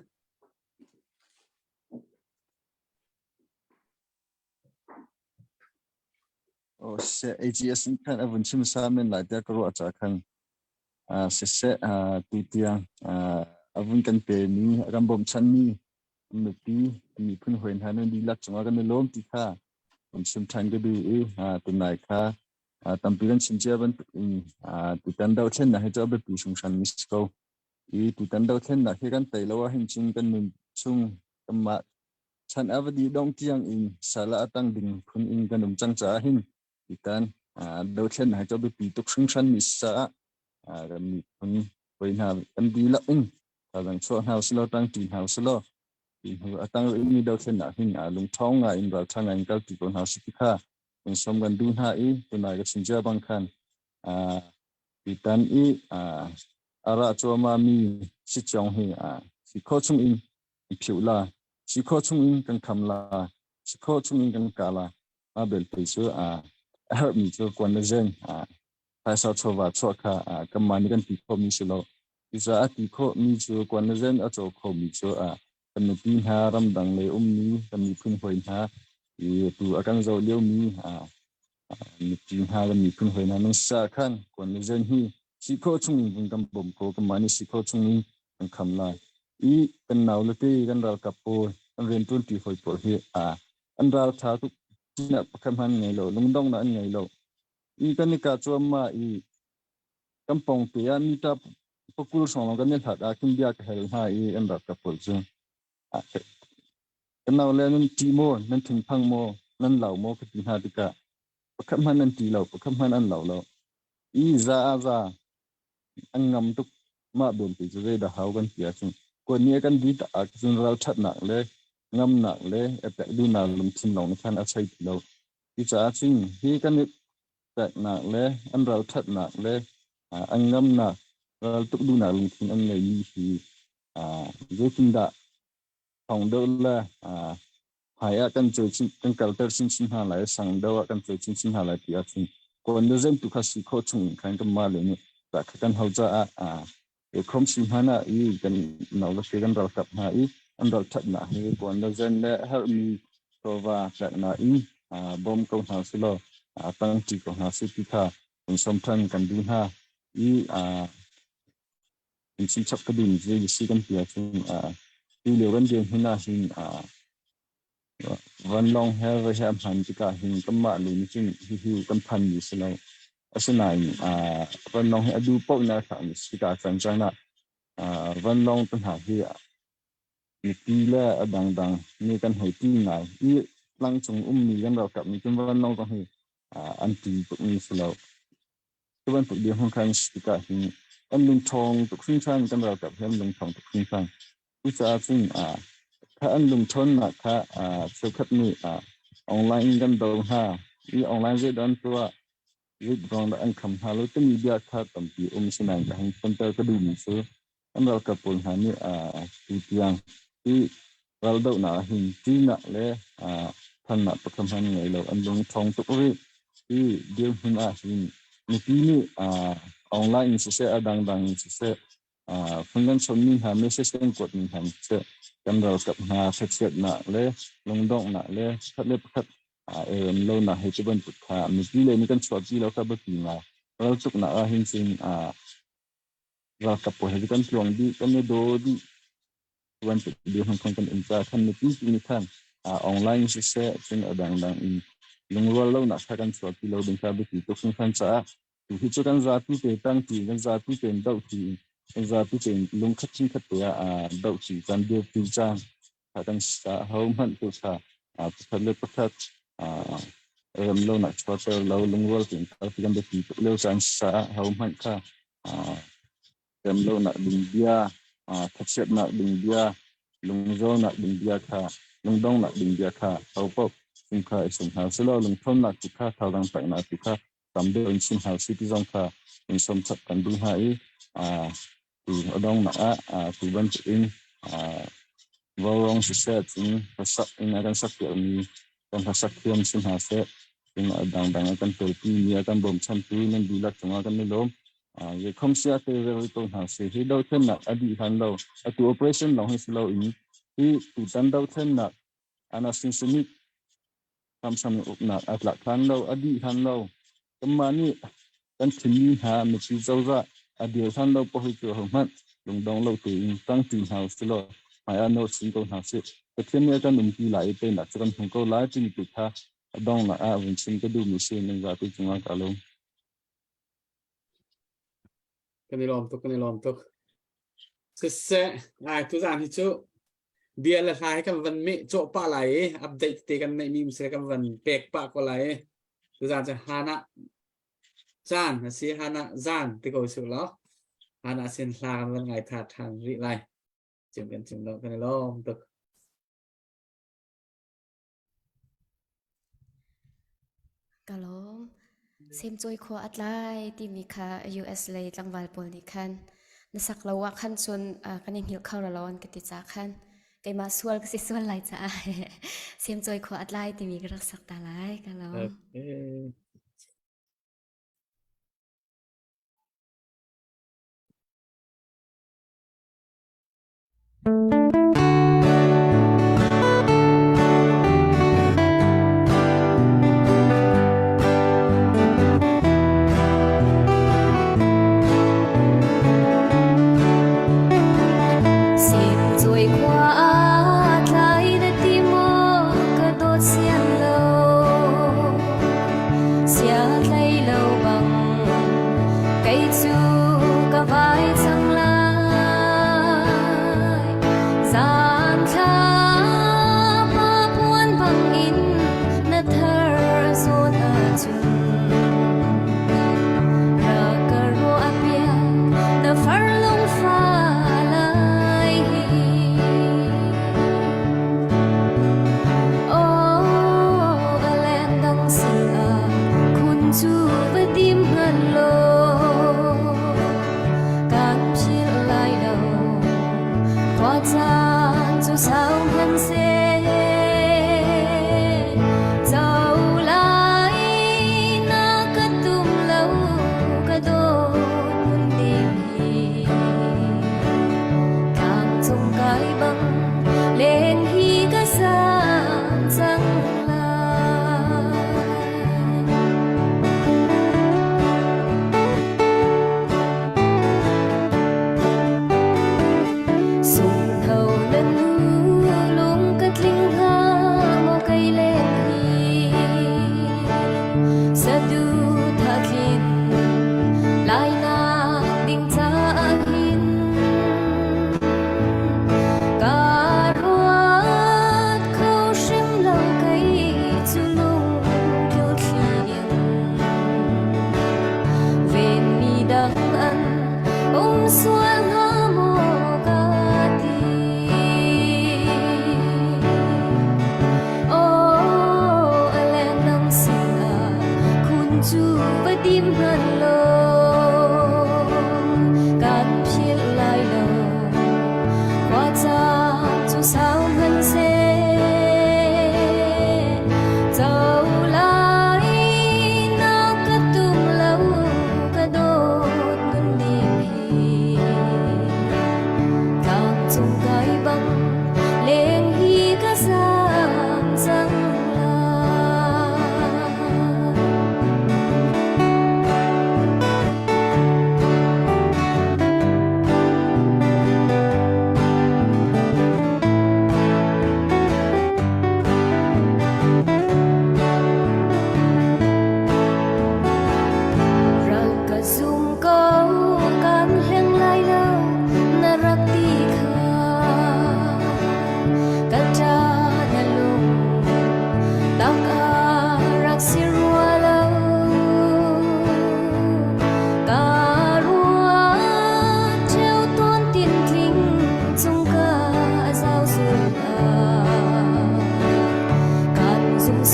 S3: Oh, seh AGS in khan a vun chim sa men lai tiah ka ruah ca khan siseh tutiang a vun kan pe mi a kan bawmchan mi mipi miphun hawi hna nan dihlak cungah kan i lawm ti kha vun chim ṭhan ka duh i tunai kha tampi kan chim cia bantuk in tutan dothlennak hi cu a biapi hringhran mi si ko i tutan dothlennak hi kan tei lo ahhin cun kan nun chung kanmah chan a va dih dong tiang in sal ah a tang ding phun in kan um cang caah hin tutan dothlennak hi cu a biapi tuk hringhran mi si caah kan miphun hawi hna kan dihlak in thazaang chuah hna usih tang ṭi hna usih law ti hnu a tang rihmi dothlennak hin lungṭhawng ngai in ralṭha ngai in kalpi ko hna usih ti kha kan sawm kan duh hna i tunai ka chim cia bang khan tutan i a ra cuahmah mi si ciong hi si khawh chung in kan phiuh la si khawh chung in kan kham la si khawh chung in kan kah la mah belte cu a herhmi cu kuan le zeng phaisa chawva chuah kha kanmah nih kan ti khawhmi si lo. Cucaah a ti khawhmi cu kuan le zen a caw khomi cu kan nupi hna ramdang lei ummi kan miphun hawi hna i tu a kan zoh liomi mipi hna kan miphun hawi hna nan sa khan kuan le zen hi si khawh chung in vun kan bawm ko kanmah nih si khawh chung in kan kham lai. I kan nau le te kan ralkap pawl kan rianṭuanṭi hawi pawl hi an ralṭha tuk pakhat hmanh ngei lo lungdonghnak an ngei lo. I kan i kah cuahmah i kan pawngte ah mita pakul hrawng lawng kan i hlat ah khin bia ka hal hna i an rak ka pawl cu ka nau le nan ṭih maw nan thinphang maw nan lau maw ka ti hna tikah pakhat hmanh an ṭih lo pakhat hmanh an lau lo i za ah za an ngam tuk mah belte cu zeidah hau kan ti ahcun kuan nih a kan di tak ahcun ralṭhatnak le ngamnak le epek duhnak lungthin lawng nih khan a chei ti lo Cucaah cun hi kan i peknak le an ralṭhatnak le an ngamnak raltuk duhnak lungthin an ngeimi hi zeitindah thawng deuh le hmai ah kan cawi chin kan kalter chinchin hna lai sang deuh ah kan cawi chinchin hna lai ti ahcun kawn le zemtu kha si khawh chung in khan kanmah le nih tah kha kan hau caah Khom si hmanh ah i kan no le kan ralkap hna i an ralṭhatnak hi kuan le zen le herhmi chawva peknak in bawm ko hna usih law tangṭi ko hna usih ti kha kan sawm ṭhan kan duh hna i kan chimchap ka duhmi cu zei si kan ti ahcun tu lio kan dirhmun ah hin Vanlawng he va he a hman tikah hin kanmah lu nih cun hihi kan phanmi si lo. Asinain vanlawng hi a duh paoh in a thlakmi si tikah caan caan ah vanlawng te hna hi mipi le a dangdang nih kan hei ti ngai. I tlangcung ummi kan ralkap nih cun vanlawng zong hi an ti tukmi si lo. Cu bantuk dirhmun khan si tikah hin. An lungṭhawng tuk hringhran kan ralkap hi an lungṭhawng tuk hringhran. Cucaah cun kha an lungṭhawnnak kha cheukhat nih online in kan do hna i online zeidah an tuah zeitruang dah an kham hna lo timi bia kha tampi um sinain ka hung fonter ka duhmi cu an ralkap pawl hna nih tutiang hi raldohnak ah hin ṭihnak le thannak pakhat hmanh ngei lo an lung ṭhawng tuk rih. Hi dirhmun ah hin mipi nih online in siseh a dangdang in siseh phun kan chawnhmi hna message kan kuatmi hna in siseh kan ralkap hna thlachiatnak le lungdonghnak le pakhat le pakhat i rem lonak hi cu bantuk kha mipi lei nih kan chuahpi lo kha biapi ngai. Raltuknak ah hin cun ralkap pawl he kan tluang dih kan i daw dih bantuk dirhmun khan kan um caah khan mipi tu nih khan online siseh cun a dangdang in lungrual lonak kha kan chuahpi lo ding kha biapi tuk hringhran caah tu hi cu kan zapi te tangti kan zapi tein dohti kan zapi tein lungkhat chingkhat te ah dohti kan dirpi caan kha kan ho hmanh tu kha pakhat le pakhat rem lonak chuahter lo lungrual tein kalpi kan biapi tuk lio caan caah ho hmanh kha rem lonak ding bia thachiatnak ding bia lungzawnak ding bia kha lungdongnak ding bia kha ho paoh chung kha i sung hna selaw lungthawnnak tu kha thazaang peknak tu kha tam deuh in chim hna si ti zong kha in som chap kan duh hna i tu a donghnak ah tu bantuk in vaurawng siseh cun hlasak in a kan sak piakmi kan hlasak thiam si hna seh cun a dangdang a kan tawlpi mi a kan bawmchantu nan dihlak cungah kan i lawm. Zeikhom sia te rel ko hna si hi dothlennak a dih hlan lo atu operation lawng hi si lo in hi tutan dothlennak anasin summit hramhram in uknak a tlak hlan lo, a dih hlan lo. Kanmah nih kan thimmi hna mipi cozah a dir hlan lo paoh hi cu ahohmanh lungdong lo tein tangṭi hna usih law hmai ah nawr chin ko hna sih. Pathian nih a kan umpi lai i teinak cu kan hmu ko lai timi tu kha a donghnak ah vun chim ka duhmi si nan zapi cungah ka lawm.
S2: Kan i lawm tuk, kan i lawm tuk. Siseh, ai tuzaan hi cu bia le hla hi kan van meh cawh pah lai i update te kan neih mi um seh kan van pek pah ko lai i tuzaan cu hana caan a si hana zaan ti ko su law hana sin hla kan van ngai tha than rih lai chim kan chim lo kan i lawm tuk.
S5: Ka lawm. Semcawi khua a tlai timi kha US lei tlangval pawl nih khan na sak lo ah khan cun kan i hngilh kho lo an ka ti ca khan keimah sual ka si sual lai caah semcawi khua a tlai timi ka rak sak ta lai. Ka lawm.
S2: Okay.
S1: Simcawi khua ah tlai na ti maw ka dawt sian lo sia tlai lo bang kei cu ka vai cang lai.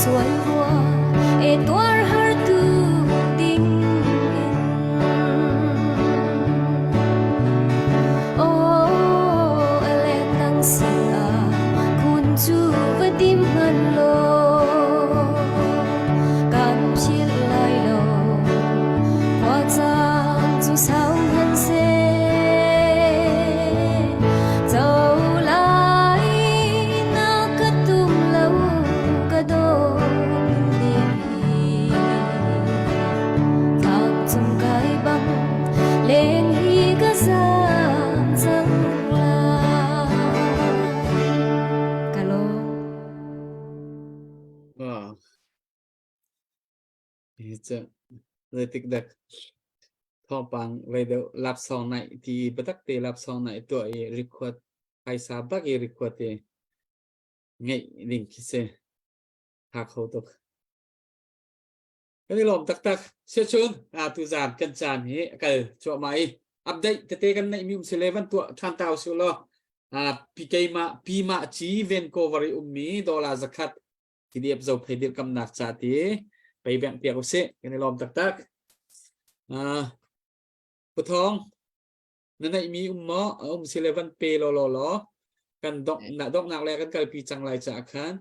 S1: sual rua e tuar har tu ding in. Oh, alen nang sinah khun cu va dim hman law kan philh lai lo khua caan cu sau hmanh seh co lai na ka tum lo ka dawt ni Thang cung kai bang leng hi ka zam cang lai. Ka lawm.
S2: Ah. Hi cu zeitik dak thawngpang vei deuh laksawng naih ti biatak te laksawng naih tuah i record phaisa bak i record i ngeih ding khi si. Tha kho tuk. Kan i lawm taktak. Siachun, tuzaan kan caan hi a kal cuahmah i update tete kan neihmi um si le van tuah ṭhan ta usih law keimah Pimah Ci Vancouver i ummi dollar zakhat TDF Zophei dirkamnak ca ti pei bengh piak usih. Kan i lawm taktak. Pu Thawng, na neihmi um maw? A um si le van pe law law law kan dongh donghnak le kan kalpi cang lai caah khan.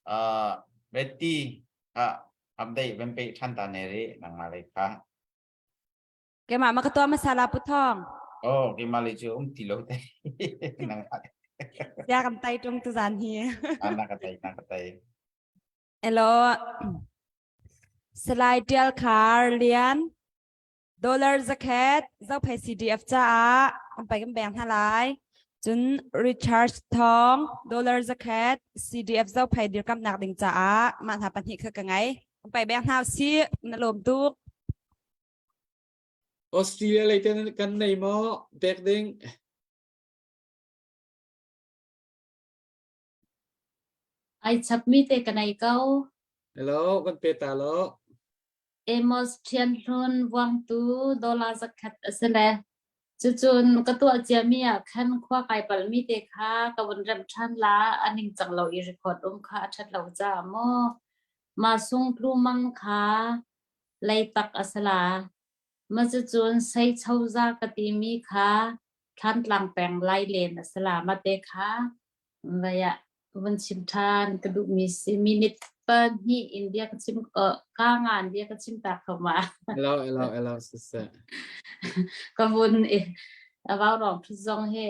S6: Uh, Betty, ah update van pe than ta ne ri nangmah lei kha.
S7: Keimah ma ka tuah masala pu thong.
S6: Oh, keimah lei cu um ti lo te. Nangmah.
S7: Ya kan tai tung tu zan hi.
S6: Ah, na ka tai, na ka tai.
S7: Hello. Salai Tial Khar Lian. Dollar zakhat Zophei CDF caah kan pai kan beng hna lai. Cun Richard Thawng dollar zakhat CDF Zophei dirkamnak ding caah mah hna pahnih kha ka ngei. Kan pai beng hna usih. Na lawm tuk.
S2: Australia lei ten kan nei maw pek ding?
S4: Ai chapmi te ka nei ko.
S2: Hello, kan pe ta lo.
S4: Amos Thianhlun Vuangtu dollar zakhat a si le cucun ka tuah ciami ah khan khua kai palmi te kha ka vun remh ṭhan la a ningcang lo i record um kha a ṭhat lo caah maw mah sung tlu mang kha leitak a si la ma cucun sei choza ka timi kha Thlantlang peng Lailen a si la ma te kha vai ah vun chim ṭhan ka duhmi si minute pahnih in bia ka chim ka ngan bia ka chim ta kho ma.
S2: Hello, hello, hello, siseh.
S4: Ka vun i vau rong ṭhut zong hi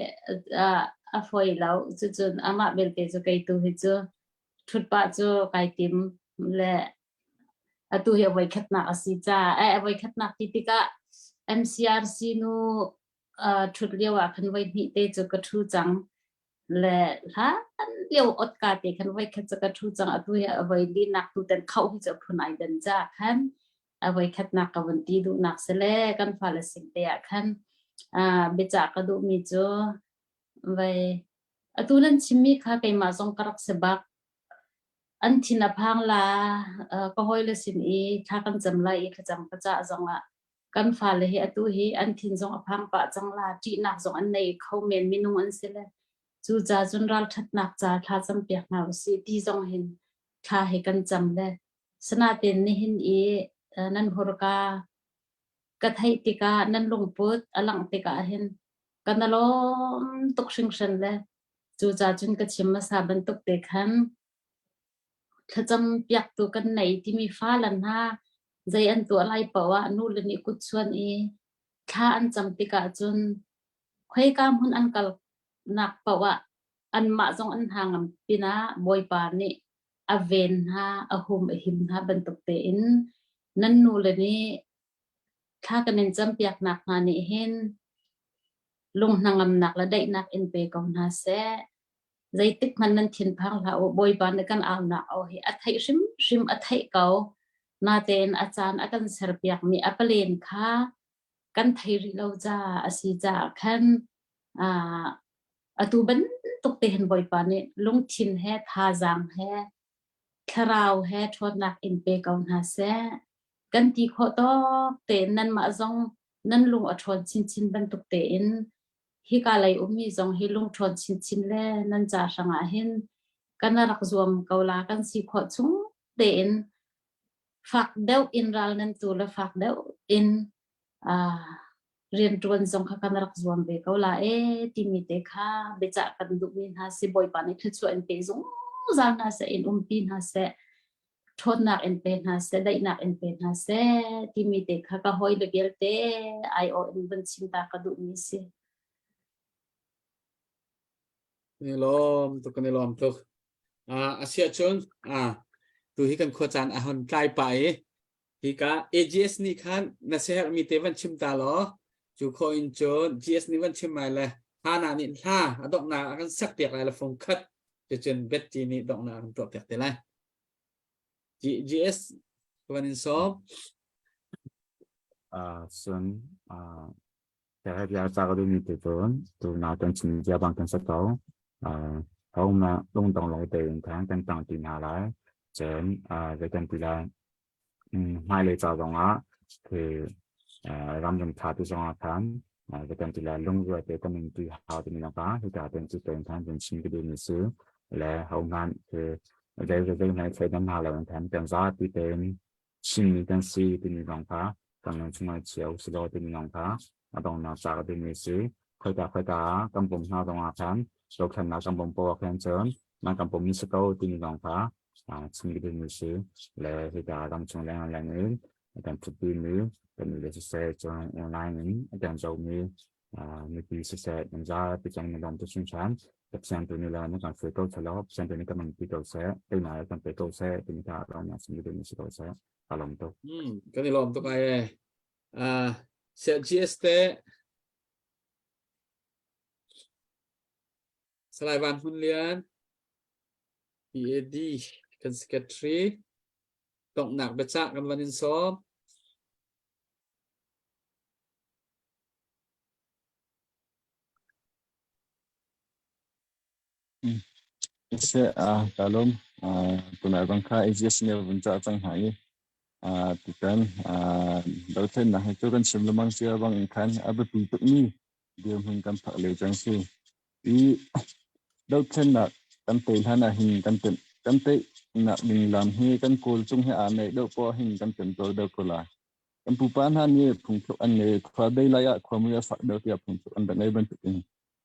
S4: a fawi lo. Cucun amah belte cu kei tu hi cu ṭhut pah cu kai tim le atu hi a voikhatnak a si caah eh a voikhatnak ti tikah MCRC nu ṭhut lio ah khan voi hnih te cu ka ṭhu cang. Le hlan lio otka te khan voi khat cu ka ṭhu cang atu hi a voi linak tu ten khauh hi cu a phun ai dan ca khan a voi khatnak ka vun ti duhnak si le kan fale sin te ah khan biacah ka duhmi cu vai atu nan chimmi kha keimah zong ka rak si bak an thin a phang la ka hawile sin i thla kan cam lai i thlacam ka cah zong ah kan fale hi atu hi an thin zong a phang pah cang la ṭihnak zong an nei kho men minung an si le cu ca cun ralṭhatnak ca thla cam piak hna usih ti zong hin thla hi kan cam le sanaten nihin i nan hurka ka theih tikah nan lungput a langh tikah hin kan lawm tuk hringhran le cu ca cun ka chim hmasa bantuk te khan Thlacam piaktu kan nei timi fale hna zei an tuah lai paoh ah nule nih kutchuan i thla an cam tikah cun khoika hmun an kalnak paoh ah anmah zong an hna ngam pinah Bawipa nih a ven hna, a hum a him hna bantuk tein nan nule nih thla kan in campiaknak hna nih hin lung hnangamnak le daihnak in pe ko hna seh. Zeitik hmanh nan thinphang hlah u, Bawipa nih kan aunak aw hi a theih hrimhrim a theih ko. Natein a caan a kan serpiakmi a palen kha kan thei rih lo caah a si caah khan atu bantuk te hin Bawipa nih lungthin he thazaang he thlarau he ṭhawnnak in pe ko hna seh. Kan ti khawh tawk tein nanmah zong nan lung a ṭhawn chinchin bantuk tein hika lei ummi zong hi lungṭhawn chinchin le nan ca hrangah hin kan rak zuam ko la kan si khawh chung. tein fak deuh in ral nan tu le fak deuh in rianṭuan zong kha kan rak zuam ve ko la e timi te kha biacah kan duhmi hna si. Bawipa nih thluachuah in pe zungzal hna seh, in umpi hna seh, ṭhawnnak in pe hna seh, daihnak in pe hna seh timi te kha ka hawi le vialte aiawh in van chim ta ka duhmi si.
S2: Kan i lawm tuk, kan i lawm tuk. Asiah cun tu hi kan khua caan a hon tlai pah i hika AGS nih khan na siaherhmi te van chim ta law cu khawh in cun GS nih van chim mai le Hana nih hla a donghnak a kan sak piak lai le fung khat cucun Betty nih donghnak a kan tuah piak te lai. GS van in sawm.
S8: Sun Kaya bia ca ka duhmi te cun tu na kan chim bia bang kan si ko. Ho ma lungdong lo tein khan kan tang ti hna lai. Cun zei kan ti lai. Hmailei ca zongah khi ramdang tha ti zongah khan zei kan ti lai lungrual te kan in ti hau timi laka hika ten cu tein khan kan chim ka duhmi si le ho hmanh khi zei zei hmai thleidan hna lo in khan kan zapi tein Chinmi kan si timi zong kha kan lung chungah chia u silaw timi zong kha a donghnak ca ka duhmi a si. Khoika khoika ah kan pum hna zongah khan dothlennak kan pum poah khan cun nan kan pummi si ko timi zong kha chim ka duhmi a si. Le hika ramchung leng leng in kan ṭhutpimi kan le siseh cun online in a kan zohmi mipi siseh nan zapi cang na lawm tu hringhran. Pathian tu nih le na kan hruai ko selaw, Pathian tu nih kan umpi ko seh, teinak kan pe ko seh, timi kha ram na sim duhmi si ko seh. Ka lawm tuk.
S2: Kan i lawm tuk ai e. GS te Salai Van Hmun Lian PAD kan secretary donghnak biacah kan van in sawm.
S3: Seh, ka lawm. Tunai bang kha AGS nih vun cah cang hna i tutan dothlennak hi cu kan chim lengmang cia bang in khan a biapi tukmi dirhmun kan phak lio cang si. I dothlennak kan tei hlan ah hin kan tem kan teinak ding lam hi kan kawl cung hi aa neih deuh poah hin kan temtuar deuh ko lai. Kan pupa hna nih phungthluk an ngei. Khua dei lai ah khuamui a fak deuh tiah phungthluk an rak ngei bantukin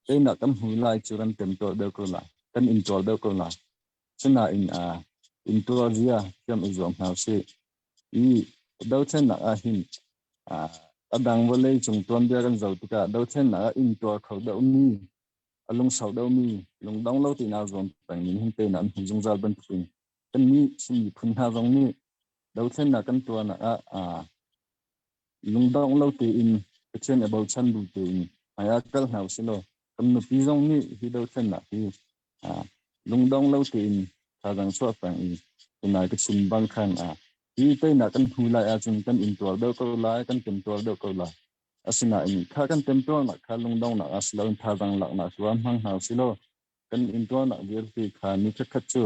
S3: teinak kan hmu lai cu kan temtuar deuh ko lai. Kan intuar deuh ko lai. Sinain intuar zia thiam i zuam hna usih. I dothlennak ah hin a dang vawlei cung tuanbia kan zoh tikah dothlennak ah intuar kho deuhmi a lungsau deuhmi lungdong lo tina zuam pengmi hin teinak an hmu zungzal bantukin kannih Chin miphun hna zong nih dothlennak kan tuahnak ah lungdongh lo tein Pathian a bochan bu tein hmai ah kal hna usih law kan nupi zong nih hi dothlennak hi lungdong lo tein thazaang chuah peng i tunai ka chim bang khan hi teinak kan hmu lai ahcun kan intuar deuh ko lai, kan temtuar deuh ko lai. Asinain kha kan temtuarnak kha lungdonghnak ah si loin thazaang laknak tu ah hmang hna usih law kan intuarnak vialte kha ni khatkhat cu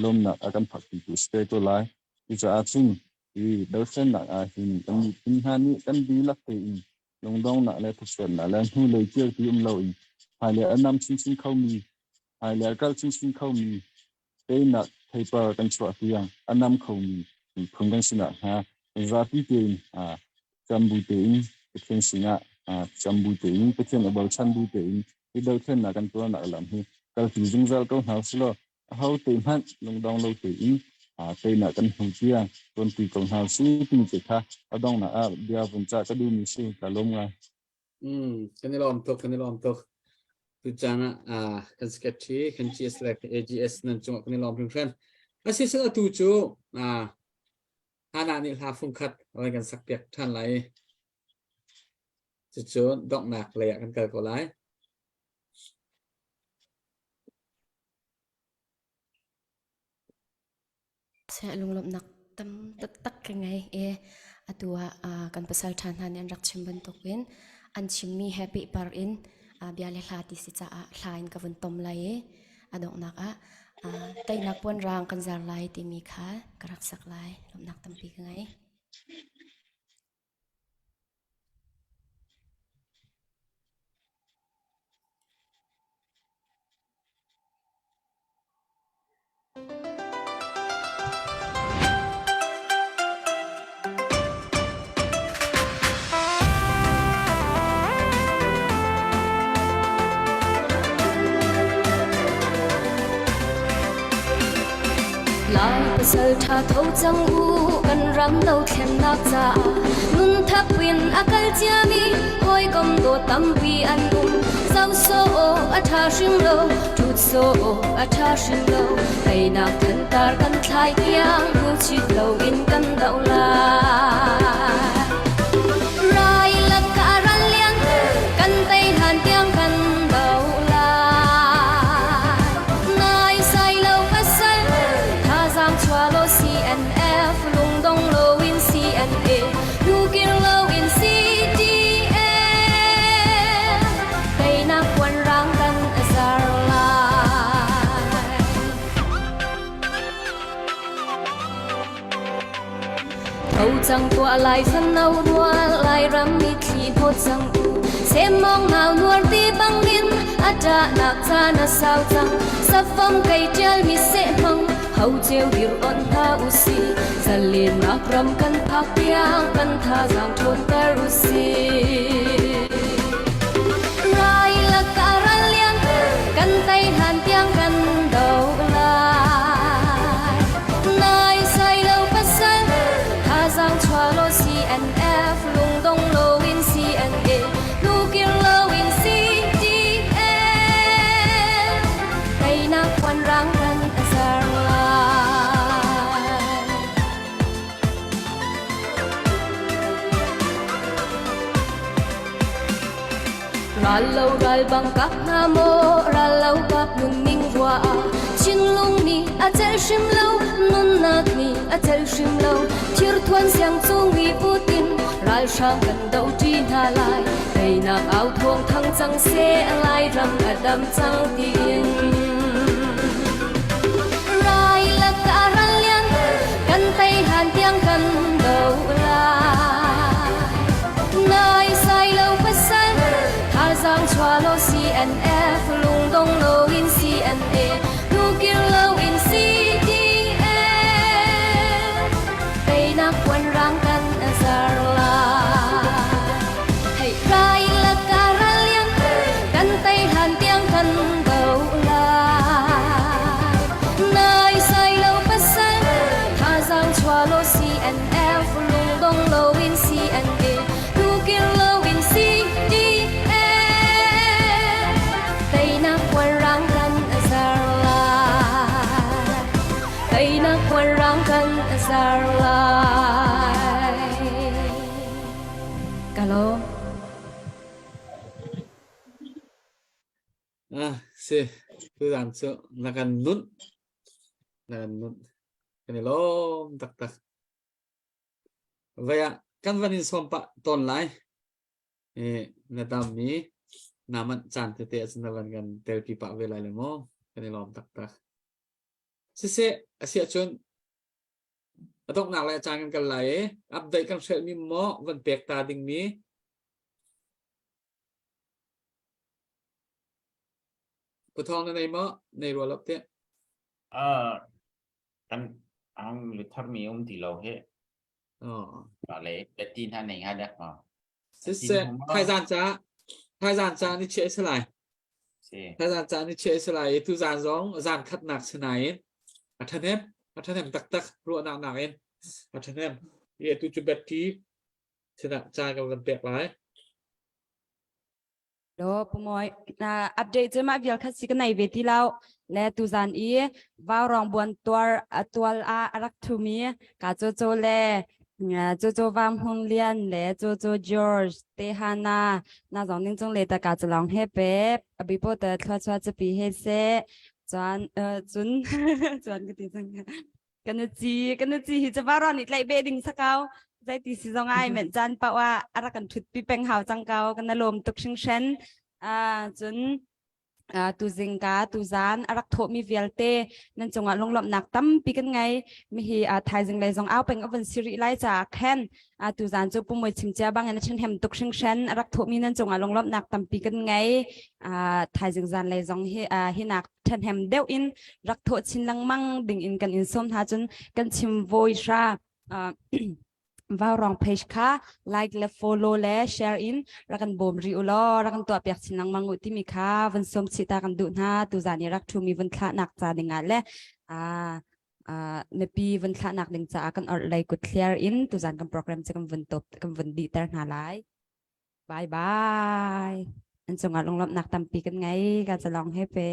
S3: lawmnak a kan phakpitu si te ko lai. Cucaah cun hi dothlennak ah hin kan miphun hna nih kan dihlak tein lungdonghnak le thasuatnak le hnulei kirpi um loin hmailei a nam chinchin khomi hmailei a kal chinchin khomi teinak theipar kan chuah tiang a nam khomi miphun kan si nakhnga zapi tein cambu tein Pathian sinah cambu tein Pathian a bochan bu tein hi dothlennak kan tuahnak lam hi kalpi zungzal ko hna usih aho te hmanh lungdong lo tein teinak kan hmu tiang tuanpi ko hna usih timi te kha a donghnak ah bia vun cah ka duhmi si ka lawm ngai.
S2: Kan i lawm tuk, kan i lawm tuk. Tucaan ah kan secretary, kan GS le AGS nan cungah kan i lawm hringhran. Asi san atu cu Hana nih hla fungkhat rai kan sak piak ṭhan lai. Cucu donghnak lei ah kan kal ko lai.
S5: Lunglawmhnak tam taktak ka ngei i atu ah kan pasal ṭha hna nih an rak chim bantukin an chimmi he pehpar in bia le hla ti si caah hla in ka vun tom lai i a donghnak ah teinak puanrang kan zar lai timi kha ka rak sak lai. Lawmhnak tampi ka ngei.
S1: Lai pasal ṭha tho cang u kan ram dothlennak caah nun thap in a kal ciami hawikom dawt tampi an um. Zoh sawh a ṭha hrim lo, ṭut sawh a ṭha hrim lo. Teinak thantar kan thlai tiang hnuchit loin kan doh lai. Rai lakah ral lian kan tei hlan tiang kan doh lai. Nai sai lo pasal thazaang chuah law CNF lungdong loin CNA hnukir loin CDF teinak puanrang kan zar lai. Tho cang tuah lai fano rual Lairam mitthli hnawt cang u Semmawng nau nuar ti bangin a ṭahnak caan a sau cang Safam kei ṭial mi seh hmang ho ceu dir onh hna usih Zalennak ram kan phak tiang kan thazaang ṭhawnter usih Rai lakah ral lian kan tei hlan tiang kan doh lai. Nai sai lo pasal thazaang chuah law CNF lungdong loin CNA hnukir loin CDF teinak khuanrang kan a ser lai. Ral lo ral bang kap hna maw ral lo kap nunning rua ah Chinlung nih a celh hrim lo nunnak nih a celh hrim lo thirthuan siang cung i putin ralhrang kan doh ṭi hna lai teinak au thawng thang cang seh lai ram a dam cang tiin Rai lakah ral lian kan tei hlan tiang kan doh lai. Nai sai lo pasal thazaang chuah law CNF lungdong loin CNA hnukir loin CDF teinak puanrang kan zar lai. Hei rai lakah ral lian kan tei hlan tiang kan doh lai. Nai sai lo pasal thazaang chuah law CNF lungdong loin CNA hnukir loin CDF teinak puanrang kan zar lai. Teinak puanrang kan zar lai. Ka lawm.
S2: Ah, si. Tuzaan cu na kan nunh. Na kan nunh. Kan i lawm taktak. Vai ah kan van in sawm pah tawn lai. Eh, na dam i na manh caan tete ahcun na van kan telpi pah ve lai le maw? Kan i lawm taktak. Siseh, a si ahcun a donghnak lai caan kan kal lai i update kan hrelhmi maw van pek ta dingmi Pu Thawng na nei maw? Nei rua lo te.
S6: Uh, kan ang lu tharmi um ti lo he.
S2: Oh.
S6: Le beti hna nei ha dak ma.
S2: Siseh, thaizan ca thaizan ca ni chiah si lai.
S6: Si.
S2: Thaizan ca ni chiah si lai i tuzan zong zan khatnak si nain a ṭhahnem a ṭhahnem taktak ruahnak nakin a ṭhahnem. I atu cu Betty sinah ca kan van pek lai.
S7: Lo pumawi na update cu mah vial khat si ka nei ve ti lo le tuzan i vaurong buan tuar tual ah a rak thumi ka cu cu le cu cu Vam Hung Lian le cu cu George te Hana na zong ning cung le ta ka cu long he pe abipo te thlua chua chapi he se chuan cun chuan ka ti cang kan ci kan ci hi cu varon i tlaih beh ding sakau zeiti si zong ai men caan paoh ah a rak kan thut pi peng hau cang ko kan lawm tuk hringhran cun tuzing ka tuzan a rak thawhmi vialte nan cungah lunglawmhnak tampi kan ngei mi hi thaizing lei zong au peng a van si rih lai caah khan tuzan cu pumoi chimcia bangin a ṭhahnem tuk hringhran a rak thawhmi nan cungah lunglawmhnak tampi kan ngei thaizing zan lei zong hi hinak ṭhahnem deuh in rak thawh chin lengmang ding in kan in sawm hna cun kan chim voi hra Vaurong page kha like le follow le share in rak kan bawm ri u law rak kan tuah piak chin lengmang u timi kha van sawm chih ta kan duh hna tuzan i rak ṭhumi vun thlahnak ca ding ah le. Mipi vun thlahnak ding caah kan orhlei kut thliar in tuzan kan program cu kan vun top kan vun dihter hna lai. Bye bye. An cungah lunglawmhnak tampi kan ngei. Ka calong he pe.